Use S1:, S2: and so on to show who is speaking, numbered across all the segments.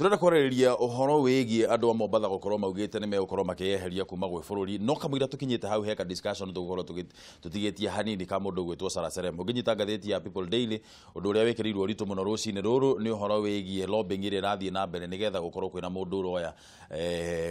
S1: Turenda kwarĩrĩria ũhoro wĩgiĩ andũ a Mombatha gũkorwo maugĩte nĩ megũkorwo makĩyeheria kuma gwĩ bũrũri, no kamũira tũkinyĩte hau heka discussion tũgũkorwo tũtigĩtie hanini ka mũndũ ũgwĩtwo Sarah Serem. Ũngĩnyita ngathĩti ya People Daily, ũndũ ũrĩa wĩkĩrĩirwo ũritũ mũno rũcinĩ rũrũ nĩ ũhoro wĩgiĩ lobbying ĩrĩa ĩrathiĩ na mbere nĩgetha gũkorwo kwĩna mũndũ ũroya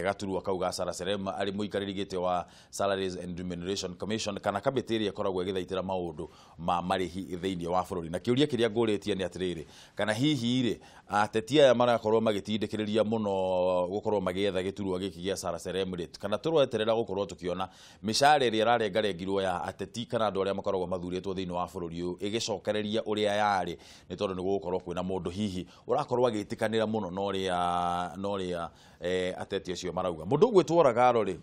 S1: gaturwa kau ga Sarah Serem arĩ mũikarĩri gĩtĩ wa Salaries and Remuneration Commission, kana kamĩtĩ ĩrĩa ĩkoragwo ĩgĩthaitĩra maũndũ ma marĩhi thĩinĩ wa bũrũri. Na kĩũria kĩrĩa ngũrĩtie nĩ atĩrĩrĩ, kana hihi rĩ ateti aya marakorwo magĩtindĩkĩrĩria mũno gũkorwo magĩetha gĩturwa gĩkĩ gĩa Sarah Serem rĩ, kana tũreterera gũkorwo tũkĩona mĩcara ĩrĩa ĩrarengarengirwo ya ateti kana andũ arĩa makoragwo mathurĩtwo thĩinĩ wa bũrũri ũyũ ĩgĩcokereria ũrĩa yarĩ, nĩ tondũ nĩ gũgũkorwo kwĩna mũndũ hihi ũrakorwo agĩtĩkanĩra mũno na ũrĩa ateti acio marauga. Mũndũ ũgwĩtwo Ragaro rĩ,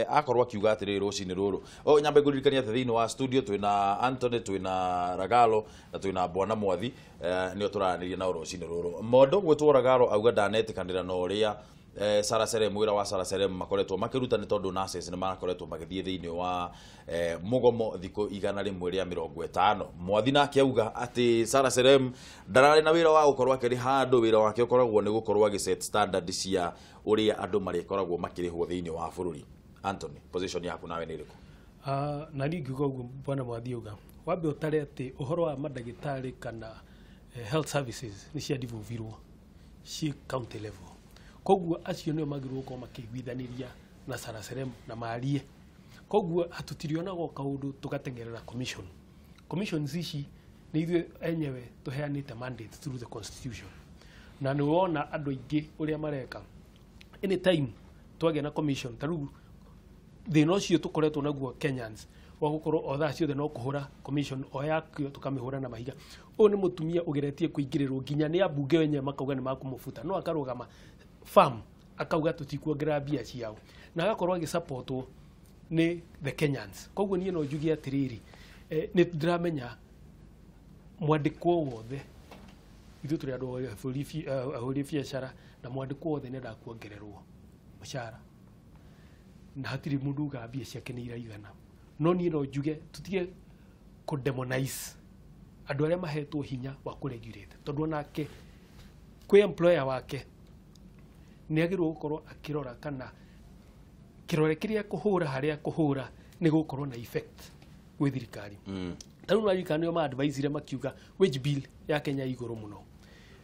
S1: akorwo akiuga atĩrĩrĩ rũcinĩ rũrũ. O nyambe ngũririkania atĩ thĩinĩ wa studio twĩna Anthony, twĩna Ragalo na twĩna Bwana Mwathi, nĩo tũraranĩria nao rũcinĩ rũrũ. Mũndũ ũgwĩtwo Ragaro auga ndanetĩkanĩra na ũrĩa Sarah Serem, wĩra wa Sarah Serem makoretwo makĩruta, nĩ tondũ nurses nĩ marakoretwo magĩthiĩ thĩinĩ wa mũgomo thikũ 150. Mwathi nake auga atĩ Sarah Serem ndararĩ na wĩra wa gũkorwo akĩrĩ handũ, wĩra wake ũkoragwo nĩ gũkorwo agĩ set standard cia ũrĩa andũ marĩkoragwo makĩrĩhwo thĩinĩ wa bũrũri. Anthony, position yaku nawe nĩ ĩrĩkũ?
S2: Na niĩ ngiuga ũguo Bwana Mwathi auga, wambe ũtare atĩ ũhoro wa mandagĩtarĩ kana health services nĩ cia devolvirwo ci county level, koguo acio nĩo magĩrĩirwo gũkorwo makĩiguithanĩria na Sarah Serem na marie. Koguo hatutirionaga kaũndũ tũgateng'erera commission. Commissions ici nĩ ithuĩ enyewe tũheanĩte mandate through the constitution, na nĩ wona andũ aingĩ ũrĩa mareka anytime twagĩa na commission. Ta rĩu thĩna ũcio tũkoretwo naguo Kenyans wa gũkorwo o thaa ciothe no kũhũra commission o yakio tũkamĩhũra na mahiga. Ũyũ nĩ mũtumia ũgeretie kũingĩrĩrwo nginya nĩ ambunge wenyewe makauga nĩ makũmũbuta, no akarũgama farm akauga tũtikuongerera mbia ciao, na agakorwo agĩsupportwo nĩ the Kenyans. Koguo niĩ no njuge atĩrĩrĩ, nĩ ndĩramenya mwandĩkwo wothe, ithuĩ tũrĩ andũ ahũri biacara, na mwandĩkwo wothe nĩ endaga kuongererwo mũcara, na hatirĩ mũndũ ugaga mbia ciake nĩ iraigana. No niĩ no njuge tũtige kũ demonize andũ arĩa mahetwo hinya wa kũ regulate, tondũ onake kwĩ employer wake nĩ agĩrĩirwo gũkorwo akĩrora kana kĩrore kĩrĩa kũhũra harĩa kũhũra nĩ gũkorwo na effect gwĩ thirikari. Ta rĩu nĩwaririkana nĩo ma-advisire makiuga wage bill ya Kenya igũrũ mũno,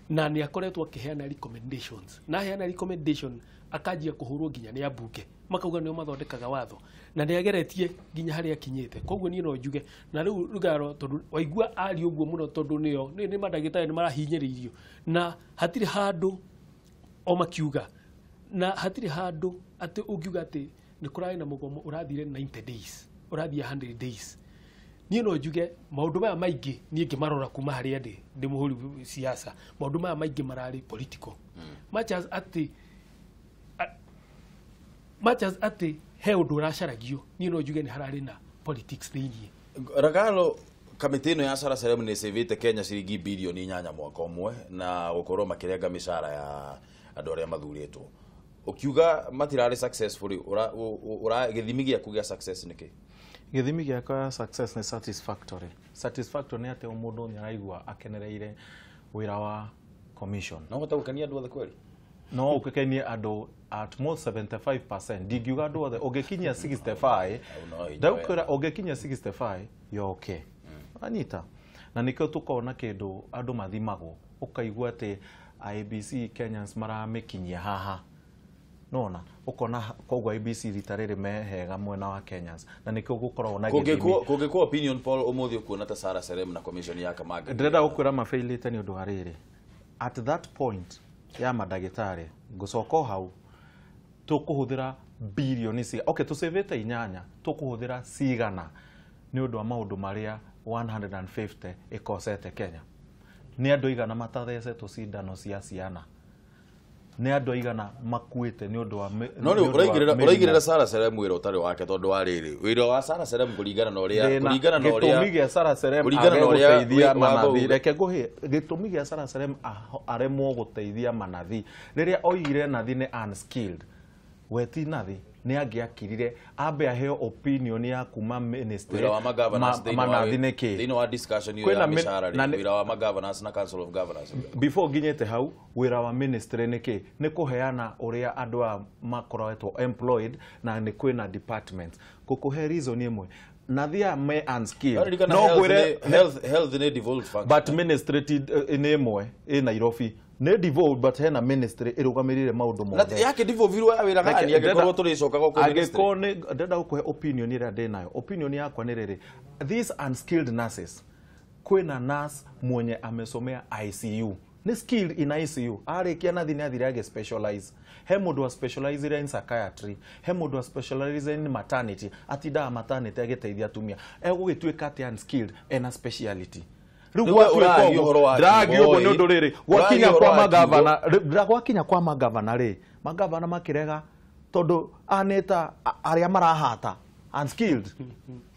S2: na nĩ akoretwo akĩheana recommendations, na aheana recommendation akanjia kũhũrwo nginya nĩ ambunge makauga nĩo mathondekaga watho, na nĩ ageretie nginya harĩa akinyĩte. Koguo niĩ no njuge na rĩu Rugaro, tondũ waigua aria ũguo mũno, tondũ nĩo nĩ mandagĩtarĩ nĩ marahinyĩrĩirio, na hatirĩ handũ o makiuga, na hatirĩ handũ atĩ ũngiuga atĩ nĩ kũrarĩ na mũgomo ũrathire 90 days, ũrathiĩ 100 days. Niĩ no njuge maũndũ maya maingĩ niĩ ngĩmarora kuma harĩa ndĩ mũhũri siasa, maũndũ maya maingĩ mararĩ political, much as atĩ he ũndũ ũracaragio, niĩ no njuge nĩ hararĩ na politics thĩiniĩ.
S1: Ragalo, kamĩtĩ ĩno ya Sarah Serem nĩ ĩcĩvĩte Kenya ciringi bilioni 8 mwaka ũmwe na gũkorwo makĩrenga mĩcara ya andũ arĩa mathurĩtwo. Ũkiuga matirarĩ successful, ũra gĩthimi gĩaku gĩa success nĩ kĩ?
S3: Gĩthimi gĩakwa success nĩ satisfactory. Satisfactory nĩ atĩ o mũndũ nĩ araigua akenereire wĩra wa commission.
S1: No ũhote gũkenia andũ othe kweli?
S3: No ũkenie andũ at most 75%. Ndingiuga andũ othe, ũngĩkinyia 65.
S1: No hinya.
S3: Ndakwĩra ũngĩkinyia 65, you're okay. Anyita na nĩkĩo tũkona kĩndũ andũ mathimagwo, ũkaigua atĩ IEBC Kenyans maramĩkinyia haha, nona ũkona koguo IEBC rita rĩrĩ me hega mwena wa Kenyans, na nĩkĩo gũkoragwo na gĩthimi.
S1: Kũngĩkwo opinion poll ũmũthĩ, ũkuona ta Sarah Serem na commission ya Kamanga?
S3: Ndĩrenda gũkwĩra mafailĩte nĩ ũndũ wa rĩrĩ, at that point ya mandagĩtarĩ ngũcoka o hau, tũkũhũthĩra bilioni ciga, okay, tũcĩvĩte inyanya, tũkũhũthĩra cigana nĩ ũndũ wa maũndũ marĩa 150 ĩkosete Kenya? Nĩ andũ aigana matathecetwo cindano cia ciana? Nĩ andũ aigana makuĩte nĩ ũndũ wa
S1: No rĩu
S3: nĩ ũndũ wa
S1: ũraigĩrĩra
S3: mĩrimũ?
S1: Ũraigĩrĩra Sarah Serem wĩra ũtarĩ wake, tondũ wa rĩrĩ, wĩra wa Sarah Serem kũringana na ũrĩa
S3: Thĩna-
S1: kũringana na
S3: gĩtũmi
S1: ũrĩa
S3: gĩa Sarah Serem
S1: kũringana
S3: age
S1: na ũrĩa
S3: gũteithia
S1: watho
S3: manathi
S1: uga.
S3: Reke ngũhe gĩtũmi gĩa Sarah Serem aremwo gũteithia manathi. Rĩrĩa oigire nathi nĩ unskilled, we ti nathi. nĩ angĩakirire ambe aheo opinion ya kuma ministry
S1: wĩra wa magovernors thĩinĩ wa discussion ĩyo ya mĩcara rĩ, wĩra wa magovernors na council of governors
S3: before nginyĩte hau wĩra wa ministry nĩ kĩ nĩ kũheana ũrĩa andũ a makoretwo employed na nĩ kwĩna departments gũkũhe reason ĩmwe nathia me unskilled
S1: no gwire health nĩ devolved function
S3: but ministry nĩ ĩmwe ĩ Nairobi nĩ devolved but hena ministry ĩrũgamĩrĩire maũndũ mothe
S1: yake devolve ya wĩra gani angĩkorwo tũrĩcokaga kũ ministry
S3: angĩkorwo nĩ ndenda gũkũhe opinion ĩrĩa ndĩ nayo opinion yakwa nĩ rĩrĩ these unskilled nurses kwĩna nurse mwenye amesomea ICU nĩ skilled in ICU arĩkia nathi nĩ athire agĩ specialize he mũndũ wa specialize in psychiatry he mũndũ wa specialize in maternity atindaga maternity agĩteithia atumia egũgĩtuĩka atĩ unskilled ena speciality rĩu ndĩragia ũguo nĩ ũndũ rĩrĩ gwakinya kwa magavana rĩ magavana makĩrega tondũ anĩta arĩa marahata unskilled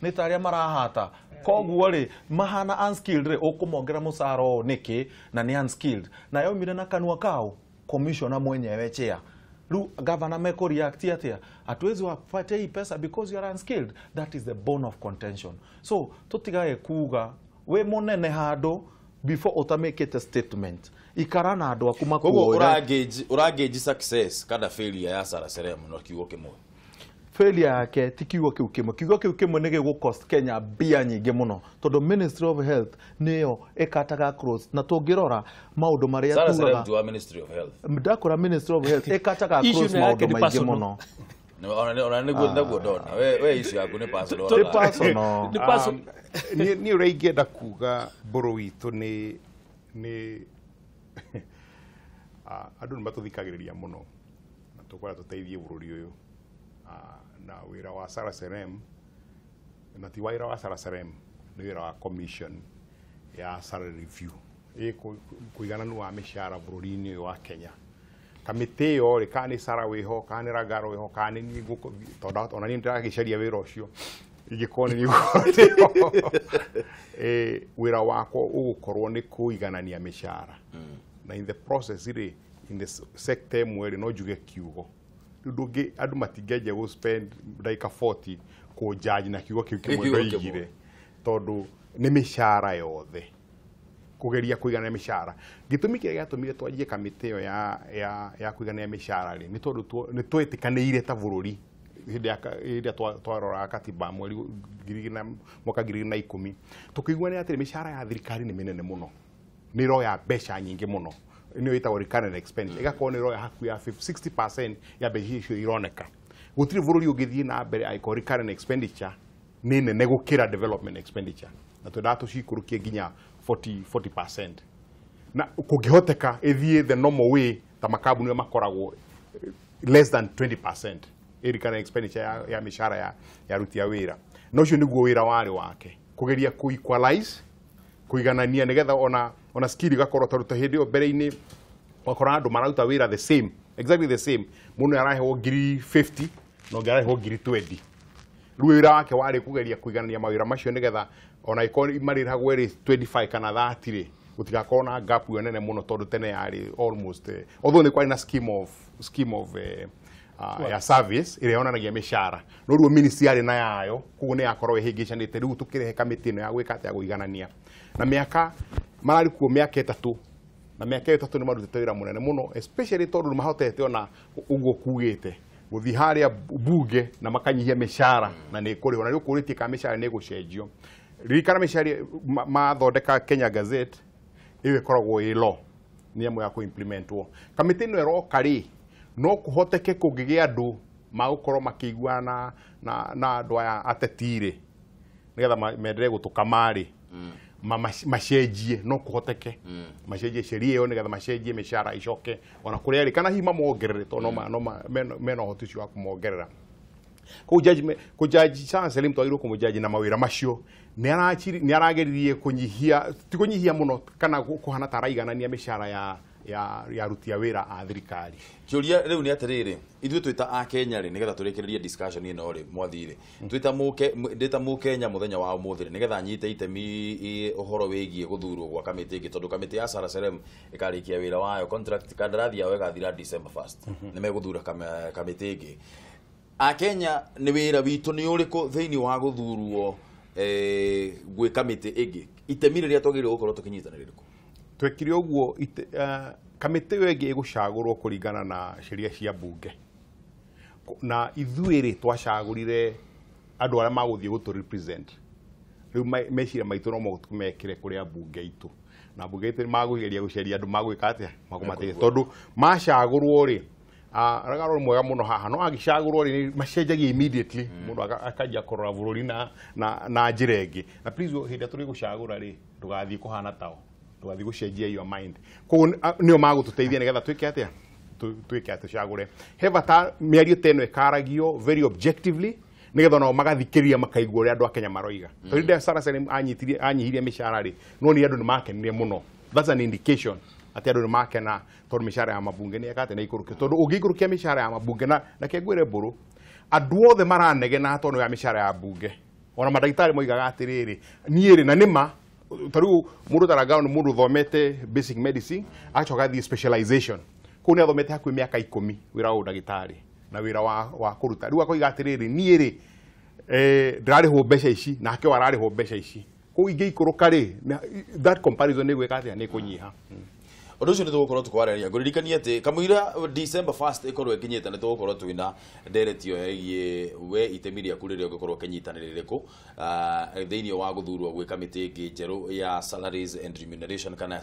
S3: nĩ ta arĩa marahata koguo rĩ mahana unskilled rĩ ũkũmongerera mũcara ũũ nĩkĩ na nĩ unskilled na yaumire na kanua kao commissioner mwenyewe chair rĩu governor meko react atia hatuwezi wapatia hii pesa because you are unskilled. That is the bone of contention. So tũtigage kuga we munene handũ before utamekete statement ikara na andũ aku makuoe
S1: ũrangauge success kana failure ya Sarah Serem no kiugo kĩmwe
S3: failure yake ti kiugo kĩu kĩmwe kiugo kĩu kĩmwe nĩ gĩgũ cost Kenya mbia nyingĩ mũno tondũ Ministry of Health nĩyo ĩkataga cross na tũngĩrora maũndũ marĩa
S1: tugaga Sarah Serem wa Ministry of Health
S3: ndakora Ministry of Health ĩkataga cross maũndũ maingĩ mũno
S1: ona nĩguo ndaguo ndona we issue yaku nĩ personal
S3: nĩ personal
S2: nĩ personal
S4: ni ũrĩa ingĩenda kuga mbũrũ witũ nĩ andũ nĩ matũthikagĩrĩria mũno na tũkwenda tũteithie bũrũri ũyũ na wĩra wa Sarah Serem na ti wĩra wa Sarah Serem nĩ wĩra wa commission ya salary review kũigananu wa mĩcara bũrũri-inĩ ũyũ wa Kenya kamĩtĩ ĩyo rĩ kana nĩ Sarah wĩho kana nĩ Ragaro wĩho kana nĩ niĩ tondũ ona niĩ ndĩragĩcaria wĩra ũcio ingĩkorwo nĩ niĩ wĩra wakwa ũgũkorwo nĩ kũiganania mĩcara na in the process rĩ in the sector ĩmwe rĩ no njuge kiugo rĩu ndũngĩ andũ matingĩanjia gũ spend ndagĩka 40 kũnjanji na kiugo kĩu kĩmwe ndoigire tondũ nĩ mĩcara yothe kugeria kuiganania mĩcara gĩtũmi kĩrĩa gĩatũmire twanjie kamĩtĩ ĩyo ya kuiganania mĩcara rĩ nĩ tondũ nĩ twetĩkanĩire ta bũrũri hĩndĩ ĩrĩa twaroraga katiba mweri mwaka 2010 tũkĩiguanĩra atĩ mĩcara ya thirikari nĩ mĩnene mũno nĩ ĩroya mbeca nyingĩ mũno nĩyo ĩtagwo recurrent expenditure ĩgakorwo nĩ ĩroya hakuhĩ ya 60% ya mbeca icio ironeka gũtirĩ bũrũri ũngĩthiĩ na mbere angĩkorwo recurrent expenditure nĩ nene gũkĩra development expenditure na twendaga tũcikũrũkie nginya 40% na kũngĩhoteka ĩthiĩ the normal way ta makambuni marĩa makoragwo less than 20% recurrent expenditure ya mĩcara ya aruti a wĩra na ũcio nĩguo wĩra warĩ wake kũgeria kũ equalize kũiganania nĩgetha ona skill igakorwo tondũ ta hĩndĩ ĩyo mbere-inĩ wakora andũ mararuta wĩra the same exactly the same mũndũ araheo ngiri 50 na ũngĩ araheo ngiri 20 rĩu wĩra wake warĩ kũgeria kũiganania mawĩra macio nĩgetha ona ĩkorwo marĩragwo ĩrĩ 25 kana 30 rĩ gũtigakorwo na gap ĩyo nene mũno tondũ tene yarĩ almost although nĩ kwarĩ na scheme of ya service ĩrĩa yonanagia mĩcara no rĩu ministry yarĩ na yayo koguo nĩ yakorwo ĩhĩngĩcanĩte rĩu tũkĩrehe kamĩtĩ ĩno ya gwĩka atĩa kũiganania na mĩaka mararĩ kuo mĩaka ĩtatũ na mĩaka ĩtatũ nĩ marutĩte wĩra mũnene mũno especially tondũ nĩ mahotete ona ũguo kugĩte gũthiĩ harĩa bunge na makanyihia mĩcara na nĩ ĩkũrĩhwo na rĩu kũrĩtie kana mĩcara nĩ ĩgũcenjio ririkana mĩcara mathondeka Kenya Gazette ĩyo ĩkoragwo ĩ law nĩ ĩmwe ya kũ-implementwo kamĩtĩ ĩno ĩroka rĩ no kũhoteke kũngĩgĩa andũ magũkorwo makĩiguana na andũ aya ateti rĩ nĩgetha menderee gũtũkama rĩ macenjie no kũhoteke macenjie sheria ĩyo nĩgetha macenjie mĩcara icoke ona kũrĩa rĩ kana hihi mamongerere tondũ no mena ũhoti ũcio wa kũmongerera kũjaji Sarah Serem twagĩrĩirwo kũmũjaji na mawĩra macio nĩ arageririe kũnyihia ti kũnyihia mũno kana kũhana ta araiganania mĩcara ya aruti a wĩra a thirikari
S1: kĩũria rĩu nĩ atĩrĩrĩ ithuĩ twĩ ta akenya rĩ nĩgetha tũrĩkĩrĩrie discussion ĩno rĩ mwathi rĩ ndĩ ta mũkenya mũthenya wa ũmũthĩ rĩ nĩgetha nyite itemi ũhoro wĩgiĩ gũthurwo gwa kamĩtĩ ĩngĩ tondũ kamĩtĩ ya Sarah Serem ĩkarĩkia wĩra wayo contract kandarathi yao ĩgathira December 1st nĩ megũthura kamĩtĩ ĩngĩ Akenya nĩ wĩra witũ nĩ ũrĩkũ thĩinĩ wa gũthurwo gwĩ kamĩtĩ ĩngĩ itemi rĩrĩa twagĩrĩirwo gũkorwo tũkĩnyita nĩ rĩrĩkũ?
S4: Twekire ũguo kamĩtĩ ĩyo ĩngĩ ĩgũcagũrwo kũringana na sheria cia bunge, na ithuĩ rĩ twacagũrire andũ arĩa magũthiĩ gũtũ represent. Rĩu meciria maitũ no mekĩre kũrĩa bunge itũ, na bunge itũ magũgeria gũcaria andũ magwĩka atĩa makũmateithia, tondũ macagũrwo rĩ Ragaro mwega mũno haha no agĩcagũrwo rĩ macenjagia immediately mũndũ akanjia kũrora bũrũri na njĩra ĩngĩ. Na please hĩndĩ ĩrĩa tũrĩ gũcagũra rĩ ndũgathiĩ kũhana tao, ndũgathiĩ gũcenjia your mind. Koguo nĩo magũtũteithia nĩgetha twĩke atĩa, twĩke atĩa tũcagũre. He bata mĩario ta ĩno ĩkaragio very objectively nĩgetha nao magathikĩrĩria makaigua ũrĩa andũ a Kenya maroiga. Tondũ rĩrĩa Sarah Serem anyihirie mĩcara rĩ, no nĩ andũ nĩ makenire mũno. That's an indication atĩ andũ nĩ makena tondũ mĩcara ya mabunge nĩ ĩkate na ikũrũkio. Tondũ ũngĩikũrũkia mĩcara ya mabunge na kengwĩre mbũrũ, andũ othe maranegena tondũ ya mĩcara ya bunge. Ona mandagĩtarĩ moigaga atĩrĩrĩ, niĩ rĩ na nĩma ta rĩu mũndũ ta Rangaro nĩ mũndũ ũthomete basic medicine agacoka athiĩ specialization. Kũu nĩ athomete hakuhĩ mĩaka 10 wĩra wa ũndagĩtarĩ na wĩra wa kũruta. Rĩu akoiga atĩrĩrĩ, niĩ rĩ ndĩrarĩhwo mbeca ici nake we ararĩhwo mbeca ici. Kũu ingĩikũrũka rĩ, that comparison nĩ gwĩka atĩa, nĩ kũnyiha.
S1: Ũndũ ũcio nĩ tũgũkorwo tũkwarĩrĩria. Ngũririkanie atĩ kamũira December 1st ĩkorwo ĩkinyĩte nĩ tũgũkorwo twĩna ndereti ĩyo ĩgiĩ we itemi rĩaku rĩrĩa ũngĩkorwo ũkĩnyita nĩ rĩrĩkũ thĩinĩ wa gũthurwo gwĩ kamĩtĩ ĩngĩ njerũ ya salaries and remuneration kana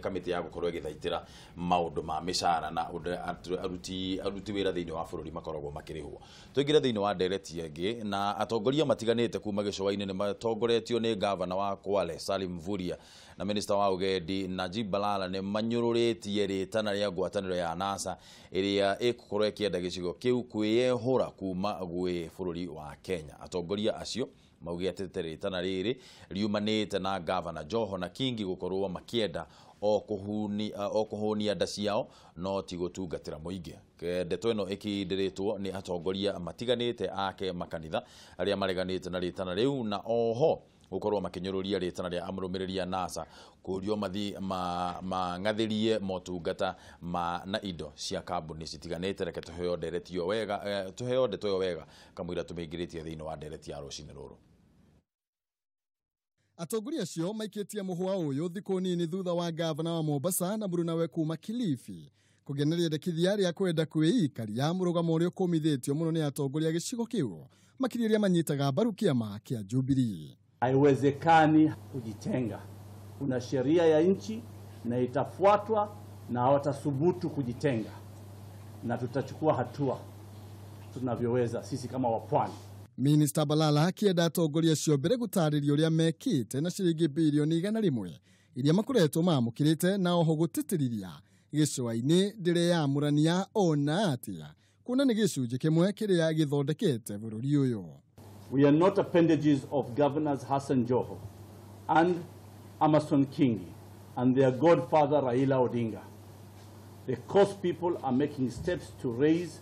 S1: kamĩtĩ ya gũkorwo ĩgĩthaitĩra maũndũ ma mĩcara na ũndũ aruti wĩra thĩinĩ wa bũrũri makoragwo makĩrĩhwo. Tũingĩre thĩinĩ wa ndereti ĩngĩ na atongoria matiganĩte kuma gĩcũa-inĩ nĩ matongoretio nĩ gavana wa Kwale Salim Mvurya na minista wa ũgendi Najib Balala nĩ manyũrũrĩtie rĩtana rĩa ngwatanĩro ya NASA ĩrĩa ĩgũkorwo ĩkĩenda gĩcigo kĩu kwĩyehũra kuma gwĩ bũrũri wa Kenya. Atongoria acio maugĩte atĩ rĩtana rĩrĩ riumanĩte na gavana Joho na Kingi gũkorwo makĩenda o kũhũnia nda ciao no ti gũtungatĩra mũingĩ. Ndeto ĩno ĩkindĩrĩtwo nĩ atongoria matiganĩte ake makanitha arĩa mareganĩte na rĩtana rĩu na oho gũkorwo makĩnyũrũria rĩtana rĩa amũrũmĩrĩri a NASA kũrio mathi mang'athĩrie motungata ma na indo cia kambuni citiganĩte. Reke tũheo ndereti ĩyo wega, tũheo ndeto ĩyo wega kamũira tũmĩingĩrĩtie thĩinĩ wa ndereti ya rũcinĩ rũrũ.
S5: Atongoria acio maikĩtie mũhwa ũyũ thikũ nini thutha wa gavana wa Mombasa na mũrunawe kuma Kilifi kũgĩa na rĩendekithia rĩa kwenda kwĩikaria mũrũgamo ũrĩa ũkũmithĩtio mũno nĩ atongoria gĩcigo kĩu makĩria arĩa manyitaga mbaru kĩama kĩa Jubilee.
S6: Haiwezekani kujitenga. Kuna sheria ya nchi na itafuatwa na hawatasubutu kujitenga, na tutachukua hatua tunavyoweza sisi kama wapwani.
S5: Minister Balala akĩenda atongoria acio mbere gũtarĩria ũrĩa mekĩte na ciringi birioni 100 iria makoretwo maamũkĩrĩte na oho gũtĩtĩrithia gĩcũa-inĩ ndĩreyamũrania ona atĩa kuona nĩ gĩcunjĩ kĩmwe kĩrĩa gĩthondekete bũrũri ũyũ.
S6: We are not appendages of Governors Hassan Joho and Amason Kingi and their godfather Raila Odinga. The Coast people are making steps to raise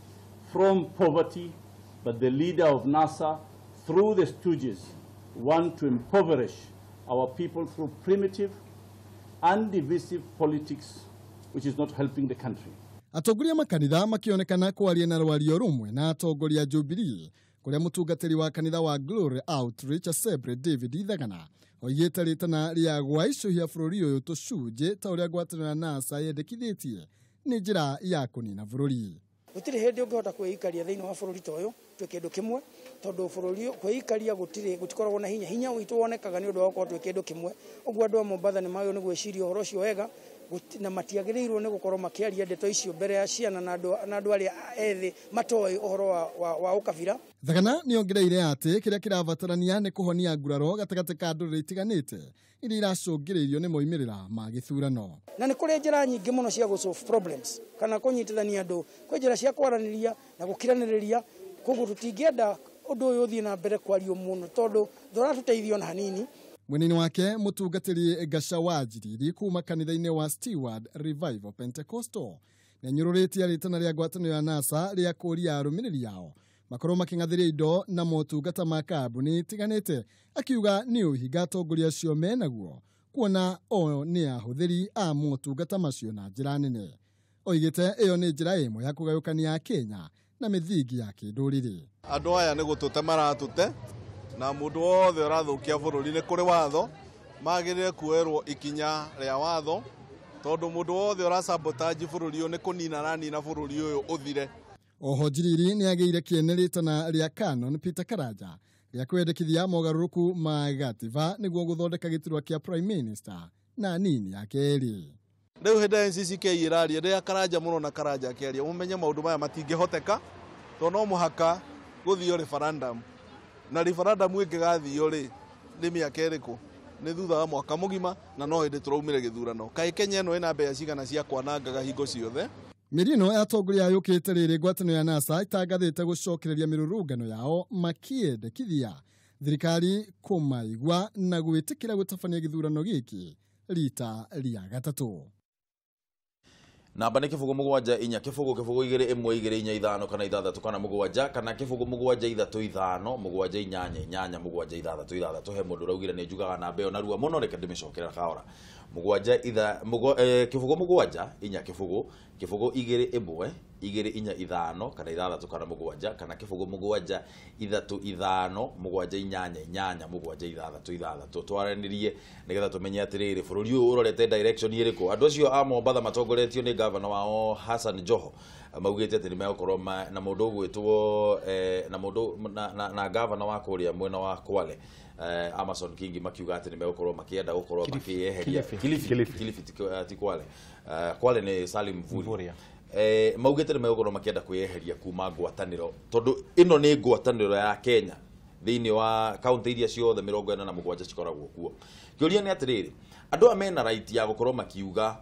S6: from poverty, but the leader of NASA, through the Stooges, want to impoverish our people through primitive and divisive politics, which is not helping the country.
S5: Atongoria makanitha makĩonekana kwaria na rwario rũmwe na atongoria Jubilee kũrĩa mũtungatĩri wa kanitha wa Glory Outreach Assembly David Ithagana oigĩte rĩtana rĩa gwaicũhia bũrũri ũyũ tũcunjĩ ta ũrĩa ngwatanĩro ya NASA yendekithĩtie nĩ njĩra ya kũnina bũrũri.
S7: Gũtirĩ hĩndĩ ũngĩhota kwĩikaria thĩinĩ wa bũrũri ta ũyũ twĩ kĩndũ kĩmwe, tondũ bũrũri kwĩikaria gũtikoragwo na hinya. Hinya witũ wonekaga nĩ ũndũ wa gũkorwo twĩ kĩndũ kĩmwe. Ũguo andũ a Mombatha nĩ magĩrĩirwo nĩ gwĩciria ũhoro ũcio wega na matiagĩrĩirwo nĩ gũkorwo makĩaria ndeto icio mbere ya ciana na andũ arĩa ethĩ matoĩ ũhoro wa ũkabira.
S5: Thagana nĩ ongereire atĩ kĩrĩa kĩrabatarania nĩ kũhonia nguraro gatagatĩ ka ndũrĩrĩ itiganĩte iria iracũngĩrĩirio nĩ moimĩrĩra ma gĩthurano.
S7: Na nĩ kũrĩ njĩra nyingĩ mũno cia gũ solve problems kana kũnyitithania andũ, kwĩ njĩra cia kwaranĩria na gũkiranĩrĩria. Koguo tũtingĩenda ũndũ ũyũ ũthiĩ na mbere kwario mũno tondũ ndũratũteithia ona hanini.
S5: Mwena-inĩ wake mũtungatĩri Gaca wa Njiriri kuma kanitha-inĩ wa Steward Revival Pentecostal nĩanyũrũrĩtie rĩtana rĩa ngwatanĩro ya NASA rĩa kũũria arũmĩrĩri ao makorwo makĩng'athĩria indo na motungata ma kambuni itiganĩte, akiuga nĩ ũhinga atongoria acio menaguo kuona o nĩ ahũthĩri a motungata macio na njĩra nene. Oigĩte ĩyo nĩ njĩra ĩmwe ya kũgayũkania Kenya na na mĩthingi ya kĩndũrĩrĩ.
S8: Andũ aya nĩ gũtũte maratũte na mũndũ wothe ũrathũkia bũrũri nĩ kũrĩ watho magĩrĩire kuoerwo ikinya rĩa watho tondũ mũndũ wothe ũrasabotage bũrũri ũyũ nĩ kũnina aranina bũrũri ũyũ ũthire.
S5: Oho Njiriri nĩ agĩire kĩene rĩtana rĩa Canon Peter Karanja rĩa kwendekithia mogarũrũku ma gatiba nĩguo gũthondeka gĩturwa kĩa Prime Minister na nini ya kerĩ.
S8: Rĩu hĩndĩ NCCK ĩraria rĩrĩa Karanja mũno na Karanja akĩaria mũmenye maũndũ maya matingĩhoteka tondũ no mũhaka gũthio referendum na referendum ĩngĩgathio rĩ nĩ mĩaka ĩrĩkũ? Nĩ thutha wa mwaka mũgima na no hĩndĩ tũraumire gĩthurano. Kaĩ Kenya ĩno ĩna mbeca cigana cia kwanangaga hingo ciothe?
S5: Mĩario ĩno ya atongoria yũkĩte rĩrĩ ngwatanĩro ya NASA ĩtangathĩte gũcokereria mĩrũrũngano yao makĩendekithia thirikari kũmaigua na gwĩtĩkĩra gũtabania gĩthurano gĩkĩ rita rĩa gatatũ.
S1: Namba nĩ 0 7 4 0 0 2 1 2 4 5 kana 6 kana 7 kana 0 7 3 5 7 8 8 7 6 6. He mũndũ ũraugire nĩ njugaga namba ĩyo narua mũno, reke ndĩmĩcokere kahora. 7 0 7 4 0 0 2 1 2 4 5 kana 6 kana 7 kana 0 7 3 5 7 8 8 7 6 6. Twaranĩrie nĩgetha tũmenye atĩrĩrĩ bũrũri ũyũ ũrorete direction ĩrĩkũ. Andũ acio a Mombatha matongoretio nĩ gavana wao Hassan Joho maugĩte atĩ nĩmegũkorwo na mũndũ ũgwĩtwo na mũndũ na gavana wa kũrĩa mwena wa Kwale Amason Kingi makiuga atĩ nĩmegũkorwo makĩenda gũkorwo makĩeheria Kilifi ti Kwale. Kwale nĩ Salim Mvurya. Maugĩte nĩmegũkorwo makĩenda kwĩyeheria kuma ngwatanĩro tondũ ĩno nĩ ngwatanĩro ya Kenya thĩinĩ wa kaunti iria ciothe 47 cikoragwo kuo. Kĩũria nĩ atĩrĩrĩ, andũ aya mena right ya gũkorwo makiuga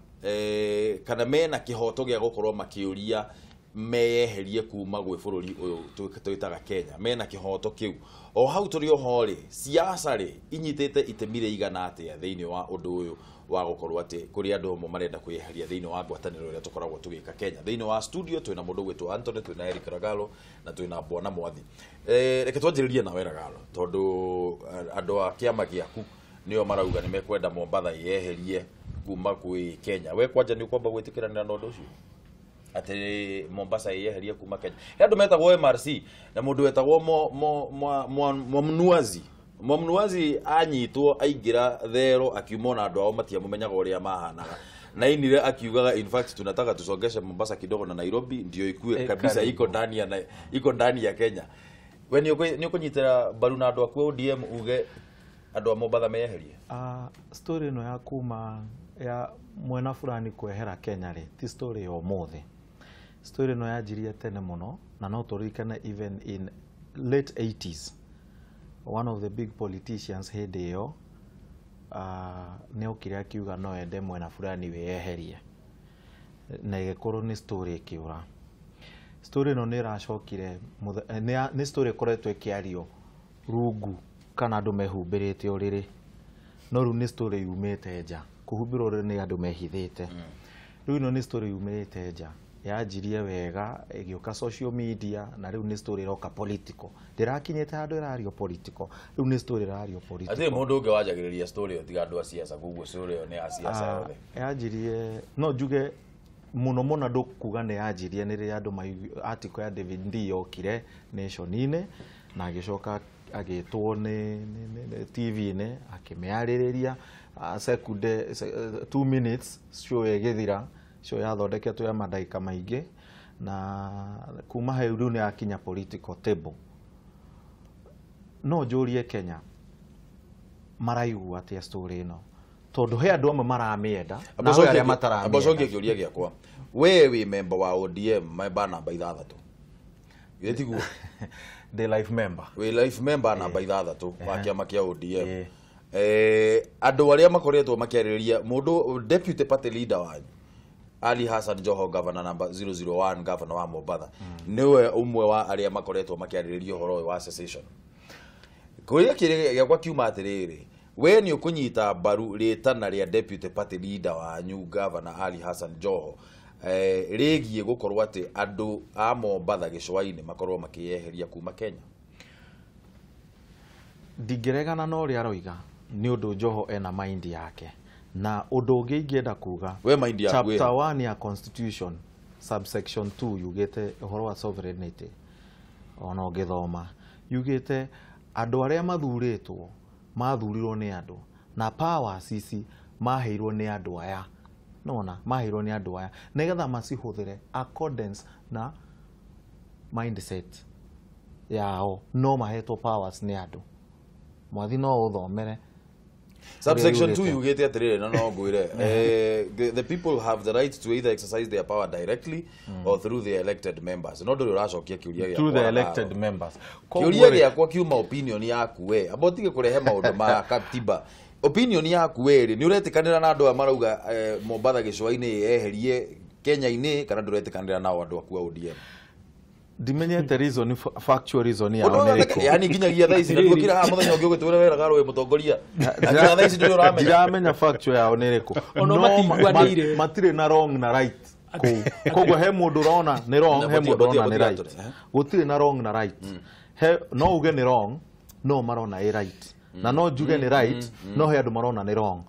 S1: kana mena kĩhoto gĩa gũkorwo makĩũria meyeherie kuma gwĩ bũrũri ũyũ twĩtaga Kenya, mena kĩhoto kĩu. O hau tũrĩ oho rĩ, siasa rĩ inyitĩte itemi rĩigana atĩa thĩinĩ wa ũndũ ũyũ wa gũkorwo atĩ kũrĩ andũ amwe marenda kwĩyeheria thĩinĩ wa ngwatanĩro ĩrĩa tũkoragwo tũgĩka Kenya. Thĩinĩ wa studio twĩna mũndũ ũgwĩtwo Anthony, twĩna Eric Ragalo na twĩna Bwana Mwathi. Reke twanjĩrĩrie nawe Ragalo, tondũ andũ a kĩama gĩaku nĩo marauga nĩ mekwenda Mombatha yeherie kuma gwĩ Kenya. We kwanja nĩ ũkwamba gwĩtĩkĩranĩra na ũndũ ũcio atĩ Mombasa yeherie kuma Kenya? He andũ metagwo MRC na mũndũ wetagwo Mwamnuazi. Mwamnuazi anyitwo aingĩra thero akiuma ona andũ ao matiamũmenyaga ũrĩa mahanaga na inire akiugaga in fact tunataka tusongeshe Mombasa kidogo na Nairobi ndio ikue kabisa, iko ndani ya iko ndani ya Kenya. We nĩ ũkũnyitĩra mbaru na andũ aku ODM uge andũ a Mombatha meyeherie?
S3: Story ĩno ya kuma ya mwena fulani kwehera Kenya rĩ ti story ya ũmũthĩ. Story ĩno yanjirie tene mũno na no tũririkane even in late 80s one of the big politicians hĩndĩ ĩyo nĩ okire akiuga no ende mwena fulani wĩyeherie na ĩgĩkorwo nĩ story ĩkĩũra. Story ĩno nĩ ĩracokire, nĩ story ĩkoretwo ĩkĩario rungu kana andũ mehumbĩrĩte ũrĩrĩ, no rĩu nĩ story yumĩte nja. Kũhumbĩrwo ũrĩrĩ nĩ andũ mehithĩte, rĩu ĩno nĩ story yumĩte nja, yanjirie wega ĩgĩũka social media na rĩu nĩ story ĩroka political. Ndĩrakinyĩte handũ ĩrario political, rĩu nĩ story ĩrario political.
S1: Hatirĩ mũndũ ũngĩ wanjagĩrĩria story ĩyo tiga andũ a siasa, koguo story ĩyo nĩ ya siasa yothe.
S3: Yanjirie, no njuge mũno mũno andũ kuga nĩ yanjirie nĩ rĩrĩa andũ article ya David Ndii yokire Nation-inĩ na agĩcoka agĩtwo nĩ TV-inĩ akĩmĩarĩrĩria sekunde 2 minutes show ĩgĩthira. Show yathondeketwo ya mandagĩka maingĩ na kuma hau rĩu nĩ yakinya political table. No njũrie Kenya maraigua atĩa story ĩno, tondũ he andũ amwe maramĩenda na arĩa mataramĩenda.
S1: Ambocokie kĩũria gĩakwa, we wĩ member wa ODM, member namba 6 githĩ tiguo?
S3: The life member.
S1: Wĩ life member namba 6 wa kĩama kĩa ODM. Andũ arĩa makoretwo makĩarĩrĩria mũndũ deputy party leader wanyu Ali Hassan Joho, governor number 001, governor wa Mombatha, niwe ũmwe wa arĩa makoretwo makĩarĩrĩria ũhoro ũyũ wa secession. Kũrĩa kĩrĩa gĩakwa kiuma atĩrĩrĩ, we nĩ ũkũnyita mbaru rĩtana rĩa deputy party leader wanyu governor Ali Hassan Joho rĩgiĩ gũkorwo atĩ andũ a Mombatha gĩcũa-inĩ makorwo makĩyeheria kuma Kenya?
S3: Ndingĩregana na ũrĩa aroiga nĩ ũndũ Joho ena mind yake. Na ũndũ ũngĩ ingĩenda kuga,
S1: we mind yaku
S3: chapter 1 ya constitution Subsection 2 yugĩte ũhoro wa sovereignty, ona ũngĩthoma yugĩte andũ arĩa mathurĩtwo mathurirwo nĩ andũ na powers ici maheirwo nĩ andũ aya, nona maheirwo nĩ andũ aya nĩgetha macihũthĩre accordance na mindset yao, no mahetwo powers nĩ andũ. Mwathi no ũthomere
S1: Subsection 2 yugĩte atĩrĩrĩ, na no ngwĩre, the people have the right to either exercise their power directly or through their elected members. No ndũrĩ ũracokia kĩũria gĩakwa.
S3: Through the elected members.
S1: Kĩũria gĩakwa kiuma opinion yaku we, amba ũtige kũrehe maũndũ ma katiba. Opinion yaku we rĩ, nĩ ũretĩkanĩra na andũ aya marauga Mombatha gĩcũa-inĩ yeherie Kenya-inĩ, kana ndũretĩkanĩra nao andũ aku a ODM?
S3: Ndimenyete reason, factual reason yao nĩ ĩrĩkũ.
S1: Yani nginyagia thaa ici, na ndũkira haha mũthenya ũngĩ ũgĩtwĩra wega Garũ wĩ mũtongoria. Na nginya thaa ici ndũrĩ ũramenya.
S3: Ndiramenya factual yao nĩ ĩrĩkũ.
S2: Ona
S3: No,
S2: matiiguanĩire.
S3: Matirĩ na wrong na right kũu. Koguo he mũndũ ũrona nĩ wrong, he mũndũ ũrona nĩ right. Gũtirĩ na wrong na right. He no uge nĩ wrong, no marona ĩ right. Na no njuge nĩ right, no he andũ marona nĩ wrong.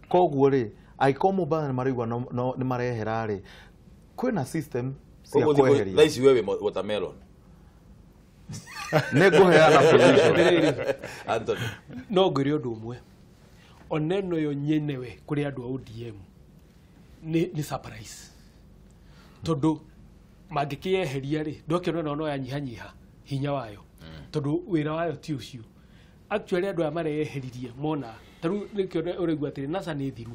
S3: Koguo rĩ, angĩkorwo Mombatha nĩ maraigua nĩ marehera rĩ, kwĩna system cia kweheria.
S1: Thaa ici we wĩ watermelon.
S3: Nĩ ngũheana position.
S1: Anthony.
S2: No ngwĩre ũndũ ũmwe, ona ĩno yo nyenewe kũrĩ andũ a ODM nĩ surprise, tondũ mangĩkĩyeheria rĩ, ndokĩona ona no yanyihanyiha hinya wayo, tondũ wĩra wayo ti ũcio. Actually andũ aya mareyeheririe mona ta rĩu nĩkĩo ũraigua atĩrĩ NASA nĩ thiru,